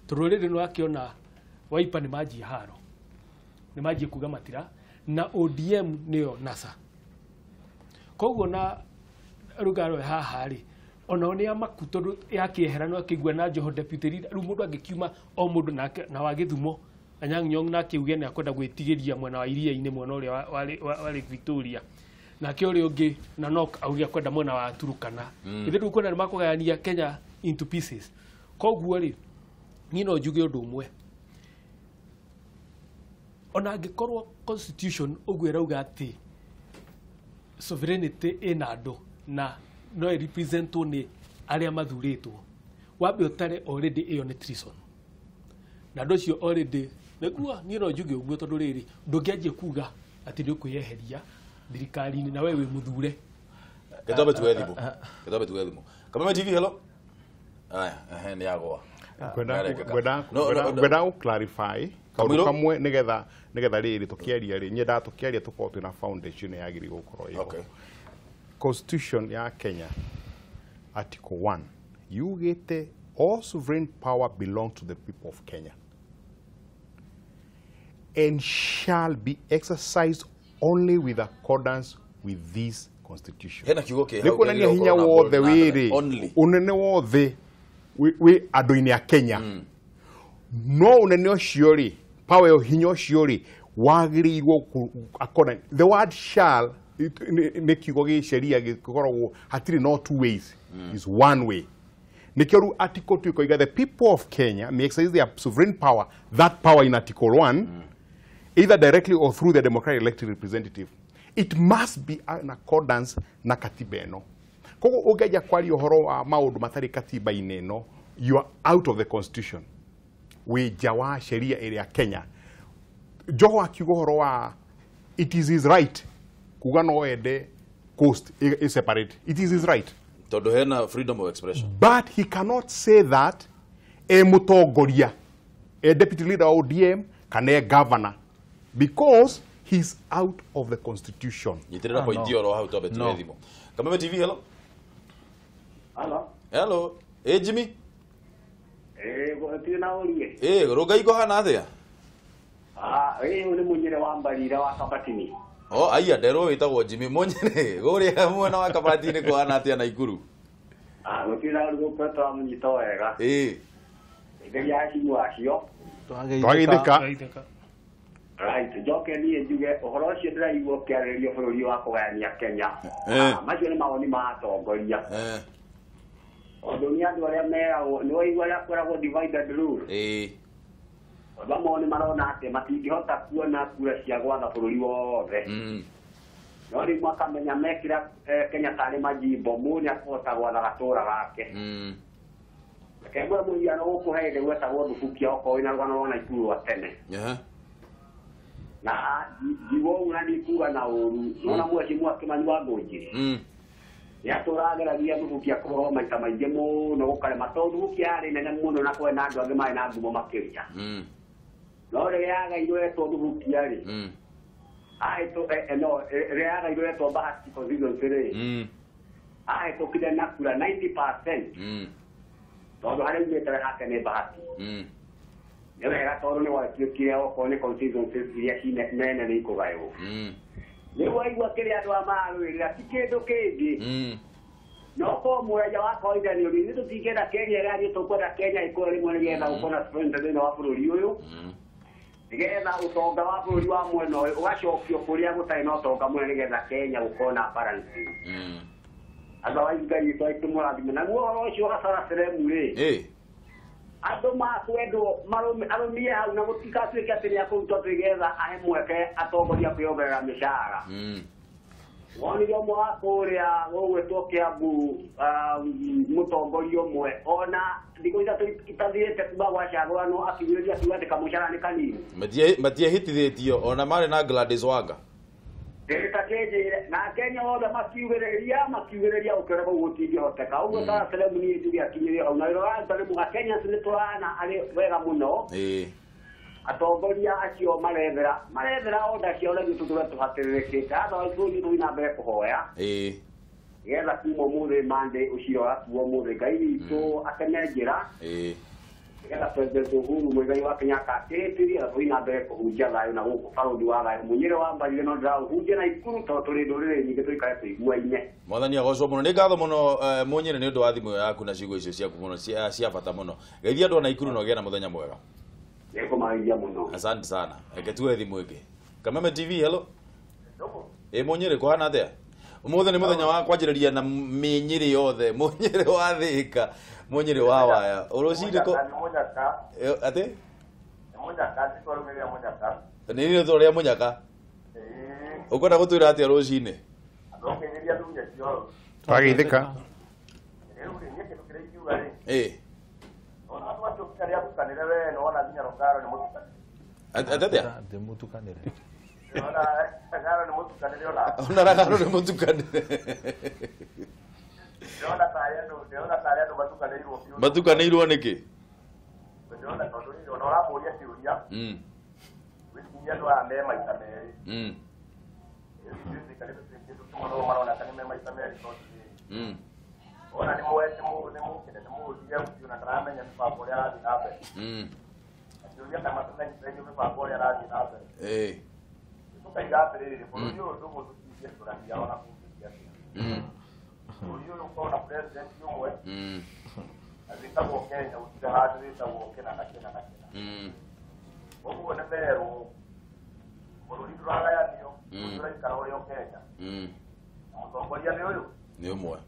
S2: tondũ rĩrĩ nĩwakĩona Wiper nĩ manjia haro, nĩ manjie kuga matira, na ODM nĩyo NASA. Koguo na Rugaro haha rĩ, onao nĩ amaku, tondũ yakĩehera no akĩigua na Joho deputy leader. Rĩu mũndũ angĩkiuma o mũndũ nake na wa Gĩthumo Anyang' Nyong'o nake uge nĩ akwenda gwĩtigĩria mwena wa iria-inĩ, mwena ũrĩa wa Lake Victoria, nake ũrĩa ũngĩ na Nok auge akwenda mwena wa Turukana. Ithe rĩu kuona nĩ makũgayania Kenya into pieces. Koguo rĩ, niĩ no njuge ũndũ ũmwe, ona angĩkorwo constitution ũguo ĩrauga atĩ sovereignty ĩna andũ na no ĩrepresentwo nĩ arĩa mathurĩtwo, wambe ũtare already ĩyo nĩ treason. Na andũ acio already nĩguo niĩ no njuge ũguo, tondũ rĩrĩ ndũngĩanjia kuga atĩ nĩ ũkwĩyeheria thirikari-inĩ na we wĩ mũthure.
S1: Gĩtombe tuwe thimũ. Gĩtombe tuwe thimũ. Kameme TV, hello. Aya, ehe, nĩ yagũa.
S4: Ngwenda gũ clarify kaũndũ kamwe nĩgetha rĩrĩ tũkĩaria rĩ, nyendaga tũkĩaria tũkorwo twĩna foundation yagĩrĩirwo gũkorwo ĩho. Constitution ya Kenya Article 1 yugĩte all sovereign power belong to the people of Kenya and shall be exercised only with accordance with this constitution.
S1: Hena kiugo kĩ
S4: hau kuonania hinya wothe wĩrĩ unene wothe wĩ andũ-inĩ a Kenya. No unene ũcio rĩ, power ĩyo hinya ũcio rĩ wagĩrĩirwo accordance. The word shall nĩ kiugo gĩ sheria gĩkoragwo hatirĩ no two ways, is one way. Nĩkĩo rĩu Article 2 ĩkoiga the people of Kenya may exercise their sovereign power, that power in Article 1, either directly or through the democratic elected representative. It must be in accordance na katiba ĩno. Koguo ũngĩanjia kwaria ũhoro wa maũndũ matarĩ katiba-inĩ ĩno, you are out of the constitution. Wĩ nja wa sheria ĩrĩa Kenya. Joho akiuga ũhoro wa it is his right kuga no ende coast is separate. It is his right.
S1: Tondũ hena freedom of expression.
S4: But he cannot say that e mũtongoria, e deputy leader wa ODM kana e governor, because he's out of the constitution.
S1: Nyitirira point oro hau twambe tuwe thimũ. Kameme TV, hello.
S9: Hello.
S1: Hello. Eh Jimmy.
S9: Eh gũtirĩ na ũrie.
S1: Eh rũngai kũhana atĩa?
S9: Ah, eh nĩ mũnyere wa Mbarira wa Kabatini.
S1: Oh, aya nderwo wĩtagwo Jimmy Mũnyere. Gũrĩa mwena wa Kabatini kũhana atĩa Naikuru?
S9: Ah, gũtirĩ na ũru gũkũ tũramũnyita wega.
S1: Eh.
S9: Itheria acimu acio.
S4: Twageithĩka.
S9: Right, njoke niĩ njuge ũhoro ũcio ndĩraigua ũkĩarĩrĩrio bũrũri wa kũgayania Kenya. Macio nĩ mawoni ma atongoria. Tondũ nĩ andũ arĩa meragwo, nĩ waigua arĩa kwĩragwo divide and rule. Tondũ amwe nĩ marona atĩ matingĩhota kuona kura cia gwatha bũrũri wothe. No rĩu makamenya mekĩra Kenya tarĩ majimbo, mũndũ nĩ akũhota gwatha gatũra gake. Reke ngwĩre mũhiano gũkũ he hĩndĩ gwetagwo Thubukia okorwo wĩna rũgano rwa Naikuru rwa tene. Na njigo ũguo na ndikuga na ũru nona mheshimiwa Kimani wa Ngũnjiri nĩatũrageragia Thubukia kũrogwo maita maingĩ mũno gũkarema tondũ Thubukia yarĩ nene mũno na kwarĩ na andũ angĩ marĩ na ngumo makĩria. No rĩrĩa yagairwo yetwo Thubukia rĩ, no rĩrĩa yagairwo yetwo Bahati constituency rĩ, ahĩtũkire na kura 90% tondũ harĩa aumĩte hake nĩ Bahati. Nĩ wega tondũ nĩ gwatuĩkire okorwo nĩ constituency iria nene nĩ ikũgaywo. Rĩu waigua kĩrĩa andũ aya mararũĩrĩra ti kĩndũ kĩngĩ. No korwo mũraia wa kawaida nĩ ũrĩ, ithuĩ tũtingĩenda Kenya ĩgathie, tũkwenda Kenya ĩkũre rĩmwe nĩgetha gũkorwo na strength thĩinĩ wa bũrũri ũyũ, nĩgetha ũtonga wa bũrũri wa mwena ũyũ ũgacokio kũrĩa gũtarĩ na ũtonga mũnene nĩgetha Kenya gũkorwo na balance. Otherwise Ngai witũ akĩmũrathime. Naguo ũhoro ũcio wa Sarah Seremu rĩ, andũ makwendwo arũmie hau na gũtigatuĩke atĩ nĩakũrutwo atĩ nĩgetha ahe mweke atongoria kwĩongerera mĩcara. Wonire ũmwe wa kũrĩa gũgwĩtwo Kiambu, mũtongoria ũmwe ona thikũ ithatũ itathirĩte kuma gwacagũranwo akiugĩrĩria akiuga atĩ kamũcara nĩ kanini.
S1: Matiehĩtithĩtio ona marĩ na Gladys Wanga.
S9: Ndĩtakĩnjĩre na Kenya othe makiugĩrĩria ũkĩona kũu gũtingĩhoteka. Ũguo Sarah Seremu niĩ njuge akinyĩrie hau na wĩra ũraruta nĩ mwega. Kenyans nĩ tũrana arĩ wega mũno. Atongoria acio marethera order ciao na ithuĩ tũtũre tũhatĩrĩrĩkĩte. Otherwise bũrũri tũthiĩ na mbere kũhoya nĩgetha kuma ũmũthĩ Monday ũcio ũratuo ũmũthĩ Ngai witũ ateme njĩra nĩgetha President Uhuru Muigai wa Kenyatta akĩhĩtĩrie na tũthiĩ na mbere kũhunjia thayũ na gũkũ barũthi wa thayũ. Mũnyĩrĩ wa mbarire no ndĩraũhunjia na Ikuru tondũ tũrĩ ndũrĩrĩ nyingĩ tũikare tũiguaine.
S1: Mwathani agocwo mũno. Nĩ ngatho mũno Mũnyĩrĩ nĩ ũndũ wa thimũ ĩyo yaku na ciugo icio ciaku mũno cia bata mũno. Geithia andũ a Naikuru na ũgĩe na mũthenya mwega.
S9: Nĩngũmageithia mũno.
S1: Asante sana. Reke tuoe thimũ ĩngĩ. Kameme TV, hello. Ĩ Mũnyĩrĩ kũhana atĩa? Ũmũthĩ nĩ mũthenya wa kwanjĩrĩria na mĩnyĩrĩ yothe, Mũnyĩrĩ wa Thĩka, Mũnyĩrĩ wa Waya. Ũrũcinĩ kũ atĩ? Nĩ rĩtwa rĩa Mũnyaka. Ũkwenda gũtwĩra atĩa rũcinĩ?
S4: Twageithĩka.
S1: Ĩ. Atĩ atĩa?
S3: Ndĩmũtukanĩre.
S1: Ona Ragaro nĩ mũtukanĩre. Matukanĩirwo nĩkĩ? Nĩ ũmwe.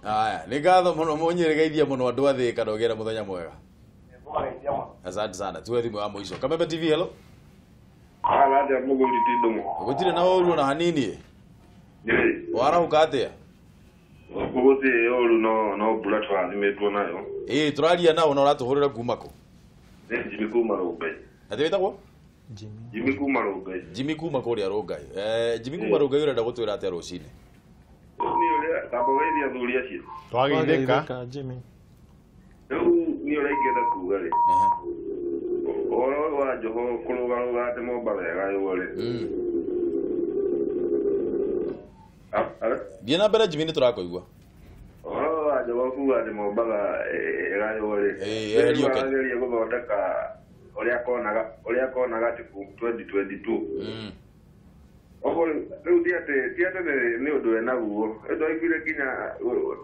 S1: Aya, nĩ ngatho mũno Mũnyĩrĩ, geithia mũno andũ a Thĩka na ũgĩe na mũthenya mwega. Asante sana. Tuwe thimũ ya mũico. Kameme TV, hello.
S10: Hana atĩa mũgũri ti ndũng'ũ?
S1: Gũtirĩ na ũru ona hanini. Warahũka atĩa?
S10: Gũkũ gũtirĩ ũru no mbura tũrathimĩtwo nayo.
S1: Ĩ tũraria nao na ũratũhũrĩra kuma kũ?
S10: Nĩ Jimmy kuma Rũngai.
S1: Atĩ wĩtagwo?
S10: Jimmy kuma Rũngai.
S1: Jimmy kuma kũrĩa Rũngai. Jimmy kuma Rũngai ũrenda gũtwĩra atĩa rũcinĩ?
S10: Niĩ ũrĩa tamba ũgeithie athuri acio.
S4: Twageithĩka.
S3: Jimmy.
S10: Rĩu niĩ ũrĩa ingĩenda kuga rĩ, ũhoro ũyũ wa Joho kũrũgarũga atĩ Mombatha ĩgaywo rĩ,
S1: Thiĩ na mbere Jimmy nĩ tũrakũigua.
S10: Ũhoro ũyũ wa Joho kuga atĩ Mombatha ĩgaywo rĩ,
S1: eherio Kenya.
S10: Arageria gũthondeka ũrĩa akonaga atĩ 2022. Oguo rĩu ti atĩ nĩ ũndũ ena guo. Rĩu twaiguire nginya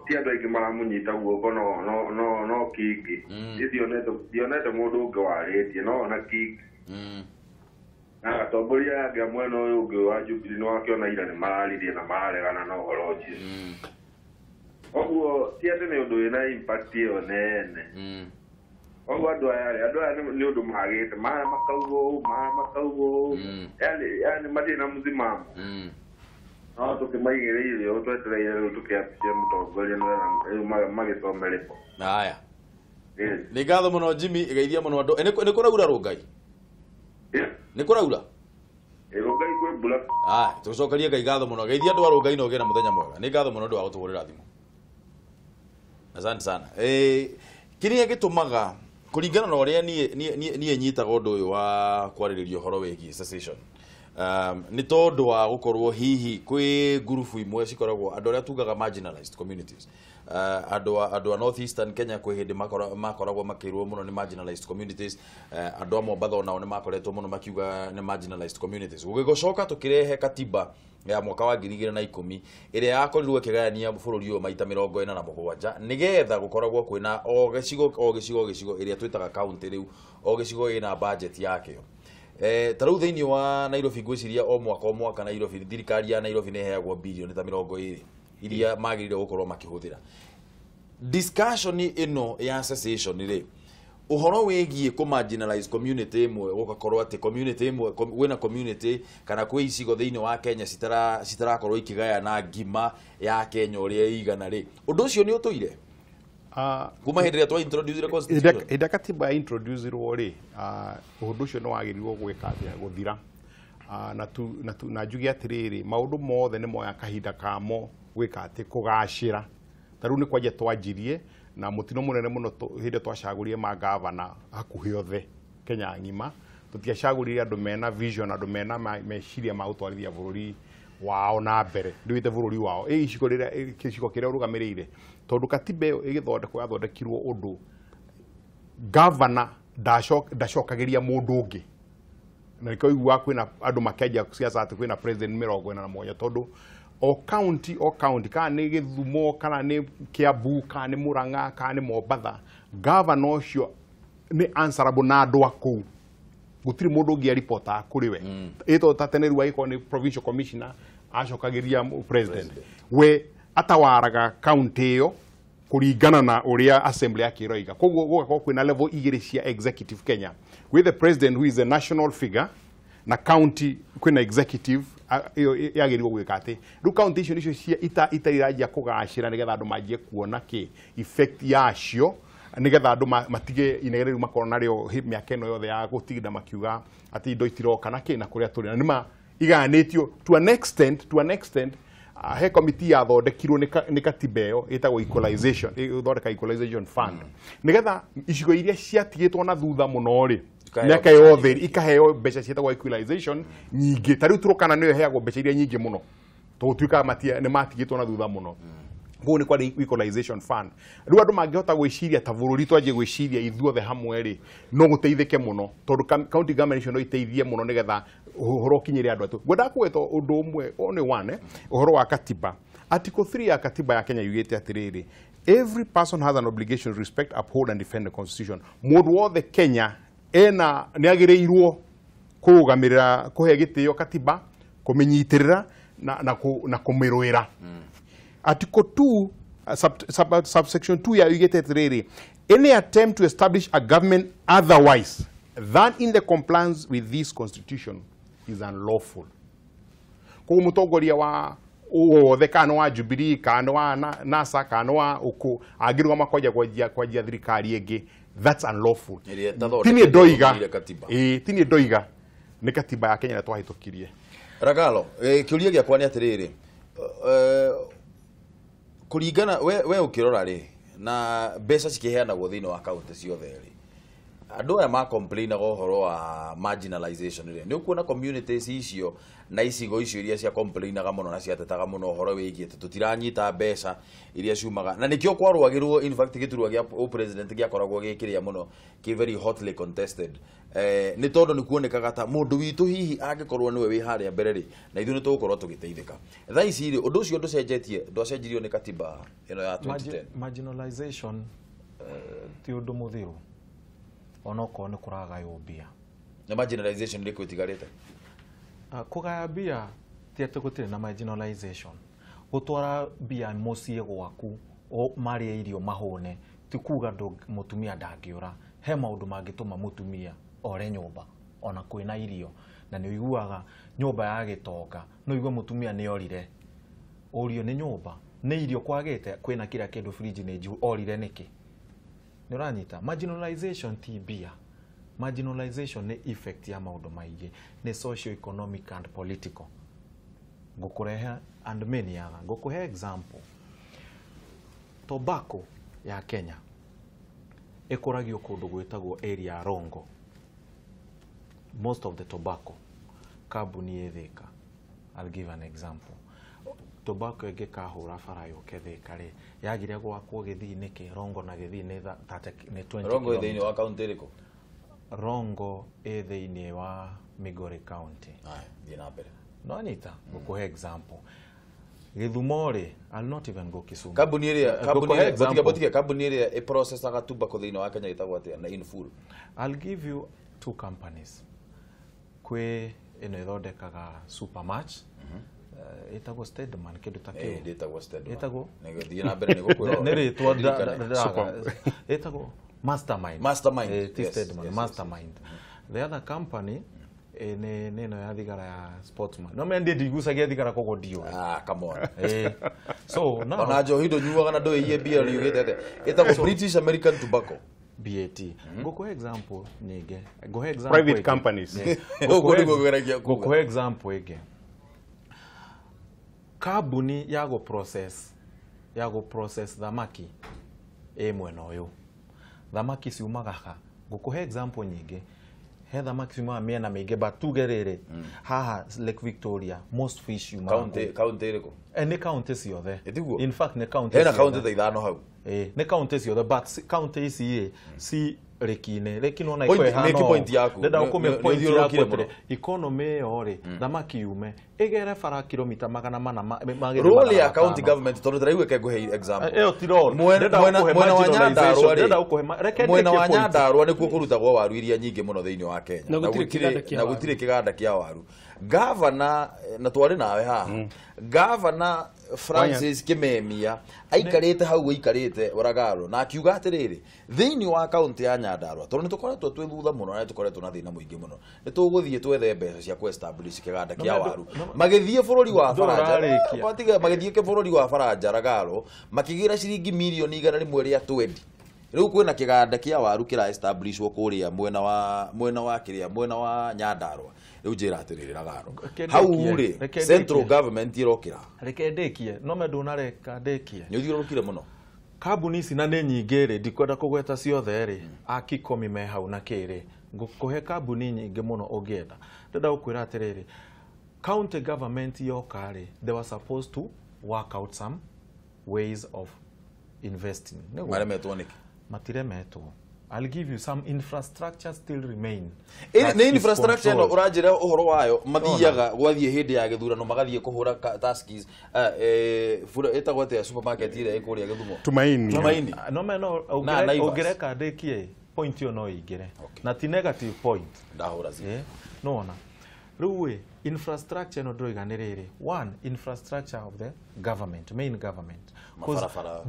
S10: ti andũ aingĩ maramũnyita guoko no Kingi. Niĩ ndionete mũndũ ũngĩ warĩtie no ona Kingi. Na atongoria aya angĩ a mwena ũyũ ũngĩ wa Jubilee nĩ wakĩona ira nĩ mararirie na mararegana na ũhoro ũcio. Oguo ti atĩ nĩ ũndũ wĩna impact ĩyo nene. Oguo andũ aya nĩ ũndũ magĩte mara makauga ũũ mara makauga ũũ, yani matirĩ na mũthimamo. No tũkĩmaigĩrĩire ũũ twetereire rĩu tũkĩambie mũtongoria nĩgetha rĩu magĩthome rĩpo.
S1: Haya. Nĩ ngatho mũno Jimmy, geithia mũno andũ. Nĩ kũraura Rũngai? Nĩ kũraura?
S10: Rũngai kwĩ mbura.
S1: Ah, tũcokerie Ngai ngatho mũno. Geithia andũ a Rũngai na ũgĩe na mũthenya mwega. Nĩ ngatho mũno ũndũ wa gũtũhũrĩra thimũ. Asante sana. Kĩrĩa gĩtũmaga kũringana na ũrĩa niĩ nyitaga ũndũ ũyũ wa kwarĩrĩria ũhoro wĩgiĩ cessation, nĩ tondũ wa gũkorwo hihi kwĩ ngurubu imwe cikoragwo andũ arĩa tugaga marginalized communities, andũ a North Eastern Kenya kwĩ hĩndĩ makoragwo makĩrwo mũno nĩ marginalized communities, andũ a Mombatha onao nĩ makoretwo mũno makiuga nĩ marginalized communities. Gũgĩcoka tũkĩrehe katiba ya mwaka wa 2010 ĩrĩa yakorirwo ĩkĩgayania bũrũri ũyũ maita 47 nĩgetha gũkoragwo kwĩna o gĩcigo o gĩcigo gĩcigo ĩrĩa twĩtaga county rĩu, o gĩcigo ĩna budget yakĩo. Ta rĩu thĩinĩ wa Nairobi ngwĩciria o mwaka Nairobi thirikari ya Nairobi nĩ ĩheagwo birioni ta 20 iria magĩrĩire gũkorwo makĩhũthĩra. Discussion ĩno ya cessation rĩ, ũhoro wĩgiĩ kũ marginalize community ĩmwe, gũgakorwo atĩ community ĩmwe kwĩna community kana kwĩ icigo thĩinĩ wa Kenya citarakorwo ikĩgayana ngima ya Kenya ũrĩa ĩigana rĩ, ũndũ ũcio nĩ ũtũire kuma hĩndĩ ĩrĩa twa introduce constitution?
S4: Hĩndĩ ĩrĩa katiba ya introduce-irwo rĩ, ũndũ ũcio nĩ wagĩrĩirwo gwĩka atĩa, gũthira. Na njuge atĩrĩrĩ, maũndũ mothe nĩ moya kahinda kamo gwĩka atĩ kũgacĩra. Ta rĩu nĩ kwanjia twanjirie na mũtino mũnene mũno hĩndĩ ĩrĩa twacagũrire mangavana hakuhĩ othe Kenya ng'ima, tũtiacagũrire andũ mena vision, andũ mena meciria ma gũtwarithia bũrũri wao na mbere, ndũgĩte bũrũri wao icigo rĩrĩa gĩcigo kĩrĩa ũrũgamĩrĩire, tondũ katiba ĩyo ĩgĩthondekwo yathondekirwo ũndũ gavana ndacokagĩria mũndũ ũngĩ, na nĩkĩo ũiguaga kwĩna andũ makĩanjia ciaca atĩ kwĩna president 47, tondũ o county kana nĩ Gĩthumo kana nĩ Kiambu kana nĩ Murang'a kana nĩ Mombatha, gavana ũcio nĩ answerable na andũ a kũu, gũtirĩ mũndũ ũngĩ aripotaga kũrĩ we. Ĩtondũ ta tene rĩu agĩkorwo nĩ provincial commissioner acokagĩria president, we atawaraga county ĩyo kũringana na ũrĩa assembly yake ĩroiga. Koguo gũgakorwo kwĩna level igĩrĩ cia executive Kenya, with the president who is a national figure na county kwĩna executive ĩyo yagĩrĩirwo gwĩka atĩ rĩu county icio nicio cia ita iranjia kũgacĩra nĩgetha andũ manjie kuona kĩ effect yacio, nĩgetha andũ matige inegene rĩu makorwo narĩo mĩaka ĩno yothe ya gũtinda makiuga atĩ indo itiroka na kĩ na kũrĩa tũrĩ, na nĩma igayanĩtio to an extent. He committee yathondekirwo nĩ katiba ĩyo ĩtagwo equalization, ĩthondeka equalization fund, nĩgetha icigo iria ciatigĩtwo na thutha mũno rĩ mĩaka yothe ikaheo mbeca ciĩtagwo equalization nyingĩ. Ta rĩu Turkana nĩyo ĩheagwo mbeca iria nyingĩ mũno tondũ gũtuĩkaga nĩ matigĩtwo na thutha mũno. Koguo nĩ kwarĩ equalization fund. Rĩu andũ mangĩhota gwĩciria ta bũrũri twanjie gwĩciria ithuothe hamwe rĩ, no gũteithĩke mũno tondũ county government icio no iteithie mũno nĩgetha ũhoro ũkinyĩre andũ aitũ. Ngwendaga kũgweta ũndũ ũmwe only one, ũhoro wa katiba. Article 3 ya katiba ya Kenya yugĩte atĩrĩrĩ, every person has an obligation to respect, uphold and defend the constitution. Mũndũ wothe Kenya ena nĩ agĩrĩirwo kũrũgamĩrĩra, kũhe gĩtĩo katiba, kũmĩnyitĩrĩra na kũmĩrũĩra. Article 2 subsection 2 ya yugĩte atĩrĩrĩ, any attempt to establish a government otherwise than in the compliance with this constitution is unlawful. Koguo mũtongoria wa wothe kana wa Jubilee kana wa NASA kana wa ũkũ angĩrũgama kwanjia thirikari ĩngĩ, that's unlawful. Tini ndoiga nĩ katiba ya Kenya twahĩtũkirie.
S1: Ragalo, kĩũria gĩakwa nĩ atĩrĩrĩ, kũringana we ũkĩrora rĩ, na mbeca cikĩheanagwo thĩinĩ wa county ciothe rĩ, andũ aya ma complainaga ũhoro wa marginalization rĩ, nĩ ũkuona communities icio na icigo icio iria cia complainaga mũno na ciatetaga mũno ũhoro wĩgiĩ atĩ tũtiranyita mbeca iria ciumaga, na nĩkĩo kwarũagĩrwo in fact gĩturwa gĩa president gĩakoragwo gĩ kĩrĩa mũno kĩ very hotly contested, nĩ tondũ nĩ kuonekaga ta mũndũ witũ hihi angĩkorwo nĩwe wĩ harĩa mbere rĩ, na ithuĩ nĩ tũgũkorwo tũgĩteithĩka. Thaa ici rĩ, ũndũ ũcio ndũcenjetie, ndwacenjirio nĩ katiba ĩno ya 2010.
S3: Marginalization ti ũndũ mũthiru onokorwo nĩ kũragaywo mbia.
S1: Na marginalization ĩrĩkũ ĩtigarĩte?
S3: Kũgaya mbia ti atĩ gũtirĩ na marginalization. Gũtwara mbia mũciĩ gwaku marĩe irio mahũne ti kuga mũtumia ndangĩũra. He maũndũ mangĩtũma mũtumia ore nyũmba ona kwĩna irio, na nĩ ũiguaga nyũmba ya gĩtonga no ũigue mũtumia nĩ orire, ũrio nĩ nyũmba nĩ irio kwagĩte, kwĩna kila kĩndũ fridge nĩ njihũru, orire nĩkĩ? Nĩ ũranyita? Marginalization ti mbia. Marginalization nĩ effect ya maũndũ maingĩ, nĩ socio economic and political. Ngũkũrehe and many other. Ngũkũhe example. Tobacco ya Kenya ĩkũragio kũndũ gwĩtagwo area ya Rongo. Most of the tobacco kambuni ĩ Thika. I'll give an example. Tobacco ĩngĩkahũra bara yũke Thika rĩ, yagire gwakwo Gĩthii nĩkĩ? Rongo na Gĩthii nĩ 20.
S1: Rongo ĩ thĩinĩ wa kaunti ĩrĩkũ?
S3: Rongo ĩ thĩinĩ wa Migori County.
S1: Aya, thiĩ na mbere.
S3: No nyita, ngũkũhe example. Gĩthumo rĩ, I'll not even go Kisumu.
S1: Kambuni ĩrĩa kambuni ĩrĩa ĩprocessaga tobacco thĩinĩ wa Kenya ĩtagwo atĩa na in full?
S3: I'll give you two companies. Kwĩ ĩno ĩthondekaga Supermatch, ĩtagwo Steadman, kĩndũ ta kĩu.
S1: Ĩtagwo Steadman.
S3: Ĩtagwo?
S1: Nĩgũthiĩ na mbere nĩgũkwĩra.
S3: Nĩ rĩtwa ĩtagwo Mastermind.
S1: Mastermind.
S3: Ti Steadman, Mastermind. The other company nĩ ĩno ya thigara ya Sportsman. No mendie ndigucagia thigara koguo ndiũĩ.
S1: Ah, come on.
S3: So now
S1: ona njohi ndũnyuaga na ndũĩie mbia riugĩte atĩa? Ĩtagwo British American Tobacco.
S3: BAT. Ngũkũhe example nyingĩ. Ngũhe example
S4: private companies.
S3: Ngũkũhe example ĩngĩ. Kambuni ya gũ process thamaki ĩ mwena ũyũ. Thamaki ciumaga ha? Ngũkũhe example nyingĩ. He thamaki ciumaga mĩena mĩingĩ, but tuge rĩrĩ, haha Lake Victoria most fish yumaga
S1: County ĩrĩkũ?
S3: Nĩ county ciothe.
S1: Ĩtiguo?
S3: In fact nĩ county
S1: Hena county ta ithano hau.
S3: Nĩ county ciothe, but county ici rĩ ci rĩki-inĩ. Rĩki nĩwona
S1: Point-
S3: ĩko ĩhana
S1: nĩkĩ
S3: ũũ.
S1: point yaku?
S3: Ndĩrenda gũkũmĩa point
S1: Nĩ ũthiũrũrũkire
S3: yaku
S1: mũno.
S3: atĩrĩ, economy ĩyo rĩ, thamaki yume ĩgere bara kilomita 400
S1: Role ya county government tondũ ndĩraigua ke ngũhe example.
S3: Ĩyo ti role.
S1: Mwena
S3: Ndĩrenda
S1: mwena
S3: gũkũhe
S1: mwena wa
S3: marginalization.
S1: Nyandarua
S3: Ndĩrenda
S1: rĩ,
S3: gũkũhe reke
S1: mwena
S3: ndĩkie
S1: wa
S3: point.
S1: Nyandarua nĩkuo kũrutagwo waru iria nyingĩ mũno thĩinĩ wa Kenya.
S2: Na gũtirĩ kĩganda kĩa
S1: Na
S2: waru.
S1: gũtirĩ kĩganda kĩa waru. Gavana na twarĩ nawe haha. Gavana Francis Kimemia aikarĩte hau aikarĩte Oragalo na akiuga atĩrĩrĩ, thĩinĩ wa kaunti ya Nyandarua tondũ nĩ tũkoretwo twĩ thutha mũno na nĩ tũkoretwo na thĩna mũingĩ mũno, nĩ tũgũthiĩ twethe mbeca cia kũ-establish kĩganda kĩa waru. Magĩthiĩ bũrũri wa Faranja,
S3: Ndũrarĩkia.
S1: Watiga, magĩthiĩ bũrũri wa Faranja Ragalo makĩgĩra ciringi mirioni 120. Rĩu kwĩna kĩganda kĩa waru kĩra establishwo kũrĩa mwena wa kĩrĩa mwena wa Nyandarua. Rĩu njĩra atĩrĩrĩ Ragalo,
S3: Reke
S1: hau
S3: ndĩkie,
S1: rĩ
S3: reke
S1: central
S3: ndĩkie.
S1: government ĩrokĩra.
S3: Reke ndĩkie, no me ndũnareka ndĩkie.
S1: Nĩ ũthiũrũrũkire mũno.
S3: Kambuni ici na nĩ nyingĩ rĩ, ndikwenda kũgweta ciothe rĩ, akikomi me hau na kĩrĩ, ngũkũhe kambuni nyingĩ mũno ũngĩenda. Ndĩrenda gũkwĩra atĩrĩrĩ, county government yoka rĩ, they were supposed to work out some ways of investing. Nĩguo?
S1: Maremetwo nĩkĩ?
S3: Matiremetwo. I'll give you some infrastructure still remain.
S1: Nĩ
S3: That is
S1: infrastructure ĩno
S3: controlled.
S1: ũranjĩra ũhoro wayo, mathiaga gwathiĩ hĩndĩ ya gĩthurano magathiĩ kũhũra taskis, ĩtagwo atĩa supermarket ĩrĩa ĩ kũrĩa Gĩthumo?
S4: Tumaini.
S1: Tumaini.
S3: No me no
S1: Na Naivas.
S3: ũngĩreka ndĩkie point ĩyo no ĩingĩre. Na ti negative point.
S1: Ndahũra zi.
S3: Nĩwona rĩu ĩ infrastructure ĩno ndĩroiga nĩ rĩrĩ, one infrastructure of the government, main government. 'Cause
S1: Mabarabara.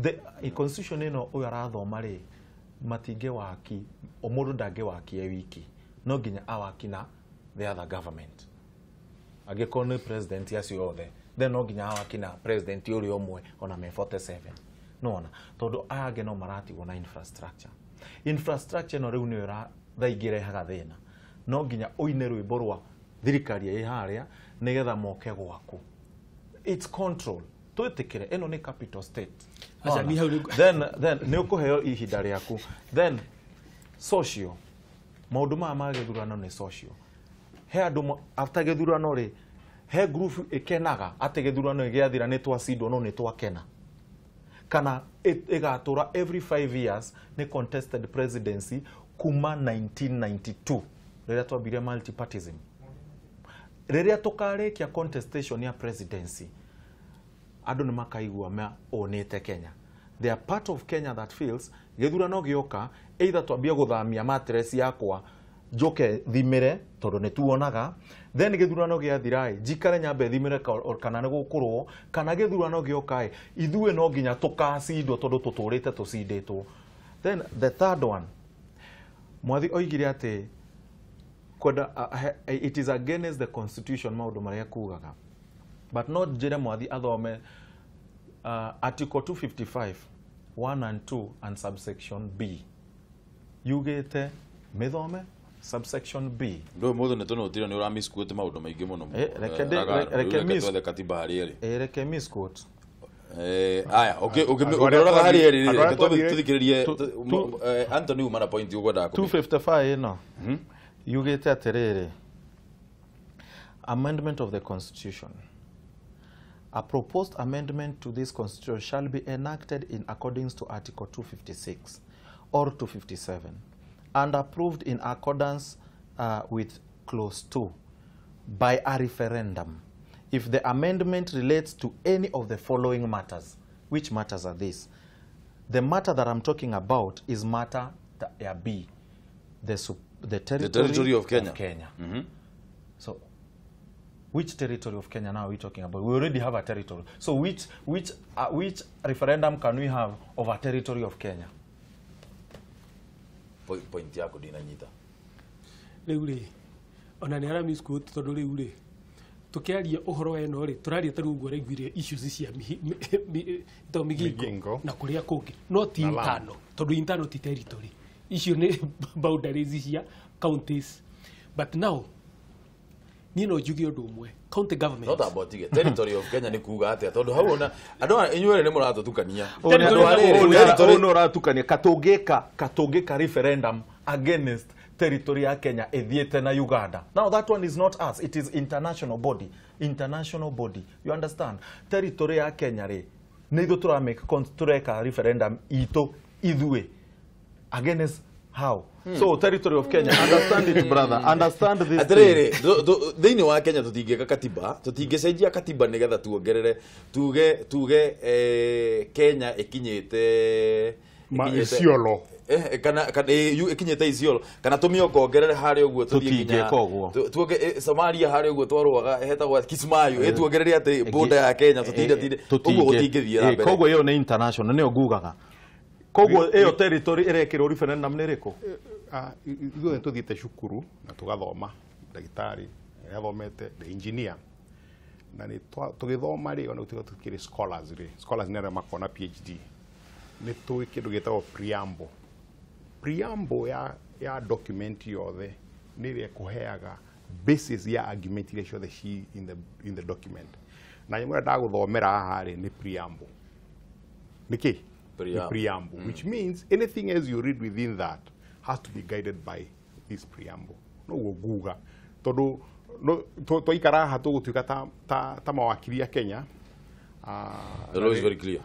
S3: The constitution ĩno ũyũ arathoma rĩ, matingĩwaki, o mũndũ ndangĩwaki e wiki, no nginya awaki na the other government. Angĩkorwo nĩ president acio othe, then no nginya awaki na president ũrĩa ũmwe ona me 47. Nĩwona tondũ aya angĩ no maratigwo na infrastructure ĩno rĩu nĩyo thaa ingĩ ĩrehaga thĩna. No nginya ũine rwĩmbo rwa thirikari ĩ harĩa nĩgetha moke gwaku. It's control. Twĩtĩkĩre ĩno nĩ capital state.
S2: Aca,
S3: Nĩwona?
S2: ni hau nĩ-
S3: Then nĩ ũkũheo ihinda rĩaku. Then social, maũndũ maya ma gĩthurano nĩ social. He andũ after gĩthurano rĩ, he group ĩkenaga atĩ gĩthurano gĩathira nĩ twacindwo no nĩ twakena, kana ĩgatũra every 5 years nĩ contested presidency kuma 1992 rĩrĩa twambirie multipartism. Rĩrĩa tũkarĩkia contestation ya presidency, andũ nĩ makaigua maũnĩte Kenya. They are part of Kenya that feels gĩthurano gĩoka, either twambie gũthamia mattress yakwa njoke thimĩre tondũ nĩ tuonaga, then gĩthurano gĩathira ĩ njikare nyambe thimĩre kana nĩ gũkũrwo, kana gĩthurano gĩoka ĩ ithuĩ no nginya tũkacindwo tondũ tũtũrĩte tũcindĩtwo. Then the third one, Mwathi oigire atĩ kwenda it is against the constitution maũndũ marĩa kugaga, but no njĩre Mwathi athome article 255 1 and 2 and subsection B. Yugĩte mĩthome subsection B.
S1: Ndå må thå nä tå nå tire nä å ramiskuote maå ndå maingä må no.
S3: Reke
S1: twethe katiba harä erä.
S3: Reke misquote.
S1: Aya, ũngĩroraga harĩ erĩ reke tũthikĩrĩrie Anthony uma na point ũkwendaga
S3: 255 ĩno yugĩte atĩrĩrĩ, amendment of the constitution. A proposed amendment to this constitution shall be enacted in accordance to Article 256 or 257 and approved in accordance with Clause 2 by a referendum if the amendment relates to any of the following matters. Which matters are these? The matter that I'm talking about is matter B, the territory
S1: of Kenya. Mm-hmm.
S3: So, which territory of Kenya now are we talking about? We already have a territory. So which referendum can we have of a territory of Kenya?
S1: Point yako ndinanyita.
S2: Rĩu rĩ, ona nĩ aramisquote tondũ rĩu rĩ, tukiaria ũhoro eno rĩ, tũraria ta rĩu ũguo araiguire issues cia Migingo na kũrĩa kũngĩ, no ti intano, tondũ intano ti territory. Icio nĩ boundaries cia counties. But now, niĩ no njuge ũndũ ũmwe, county government.
S1: Not about it. Territory of Kenya nĩ kuga atĩa, tondũ hau ona andũ inyuĩ erĩ nĩ mũratũtukania.
S3: Ũyũ nĩ ũratukania. Katũngĩka referendum against territory ya Kenya ĩthiĩte na Uganda. Now that one is not us, it is international body. International body. You understand? Territory ya Kenya rĩ, nĩ ithuĩ tũramake tũreka referendum itũ ithuĩ against how? So territory of Kenya, understand it brother, understand this.
S1: Atiriri, thĩinĩ wa Kenya tũtingĩka katiba, tũtingĩcenjia katiba nĩgetha tuongerere tuge Kenya ĩkinyĩte
S4: Isiolo.
S1: Kana ĩkinyĩte Isiolo kana tũmĩongongerere harĩa ũguo tũthiĩ nginya tuonge Somalia harĩa ũguo twarũaga hetagwo Kismayu ĩtuongerere atĩ border ya Kenya tũtinde ũguo gũtingĩthiĩ na mbere.
S3: Koguo ĩyo nĩ international nĩyo ngugaga. Koguo ĩyo territory ĩrekĩrwo referendum nĩ ĩrĩkũ?
S4: Ithuothe tũthiĩte cukuru na tũgathoma, ndagĩtarĩ nĩathomete, ndĩ engineer, na nĩ tũgĩthoma rĩ, ona gũtuĩka tũkĩrĩ scholars rĩ, scholars nĩ arĩa makoragwo na PhD, nĩ tũĩ kĩndũ gĩtagwo preamble. Preamble ya document yothe nĩ ĩrĩa ĩkũheaga basis ya argument iria ciothe ci in the document. Na nyamũ ĩrĩa ndagũthomera haha rĩ nĩ preamble. Nĩ kĩ? The preamble, which means anything else you read within that has to be guided by this preamble. No guga tondu twaikara haha tũgũtuĩka ta mawakiri a Kenya.
S1: The law is very clear.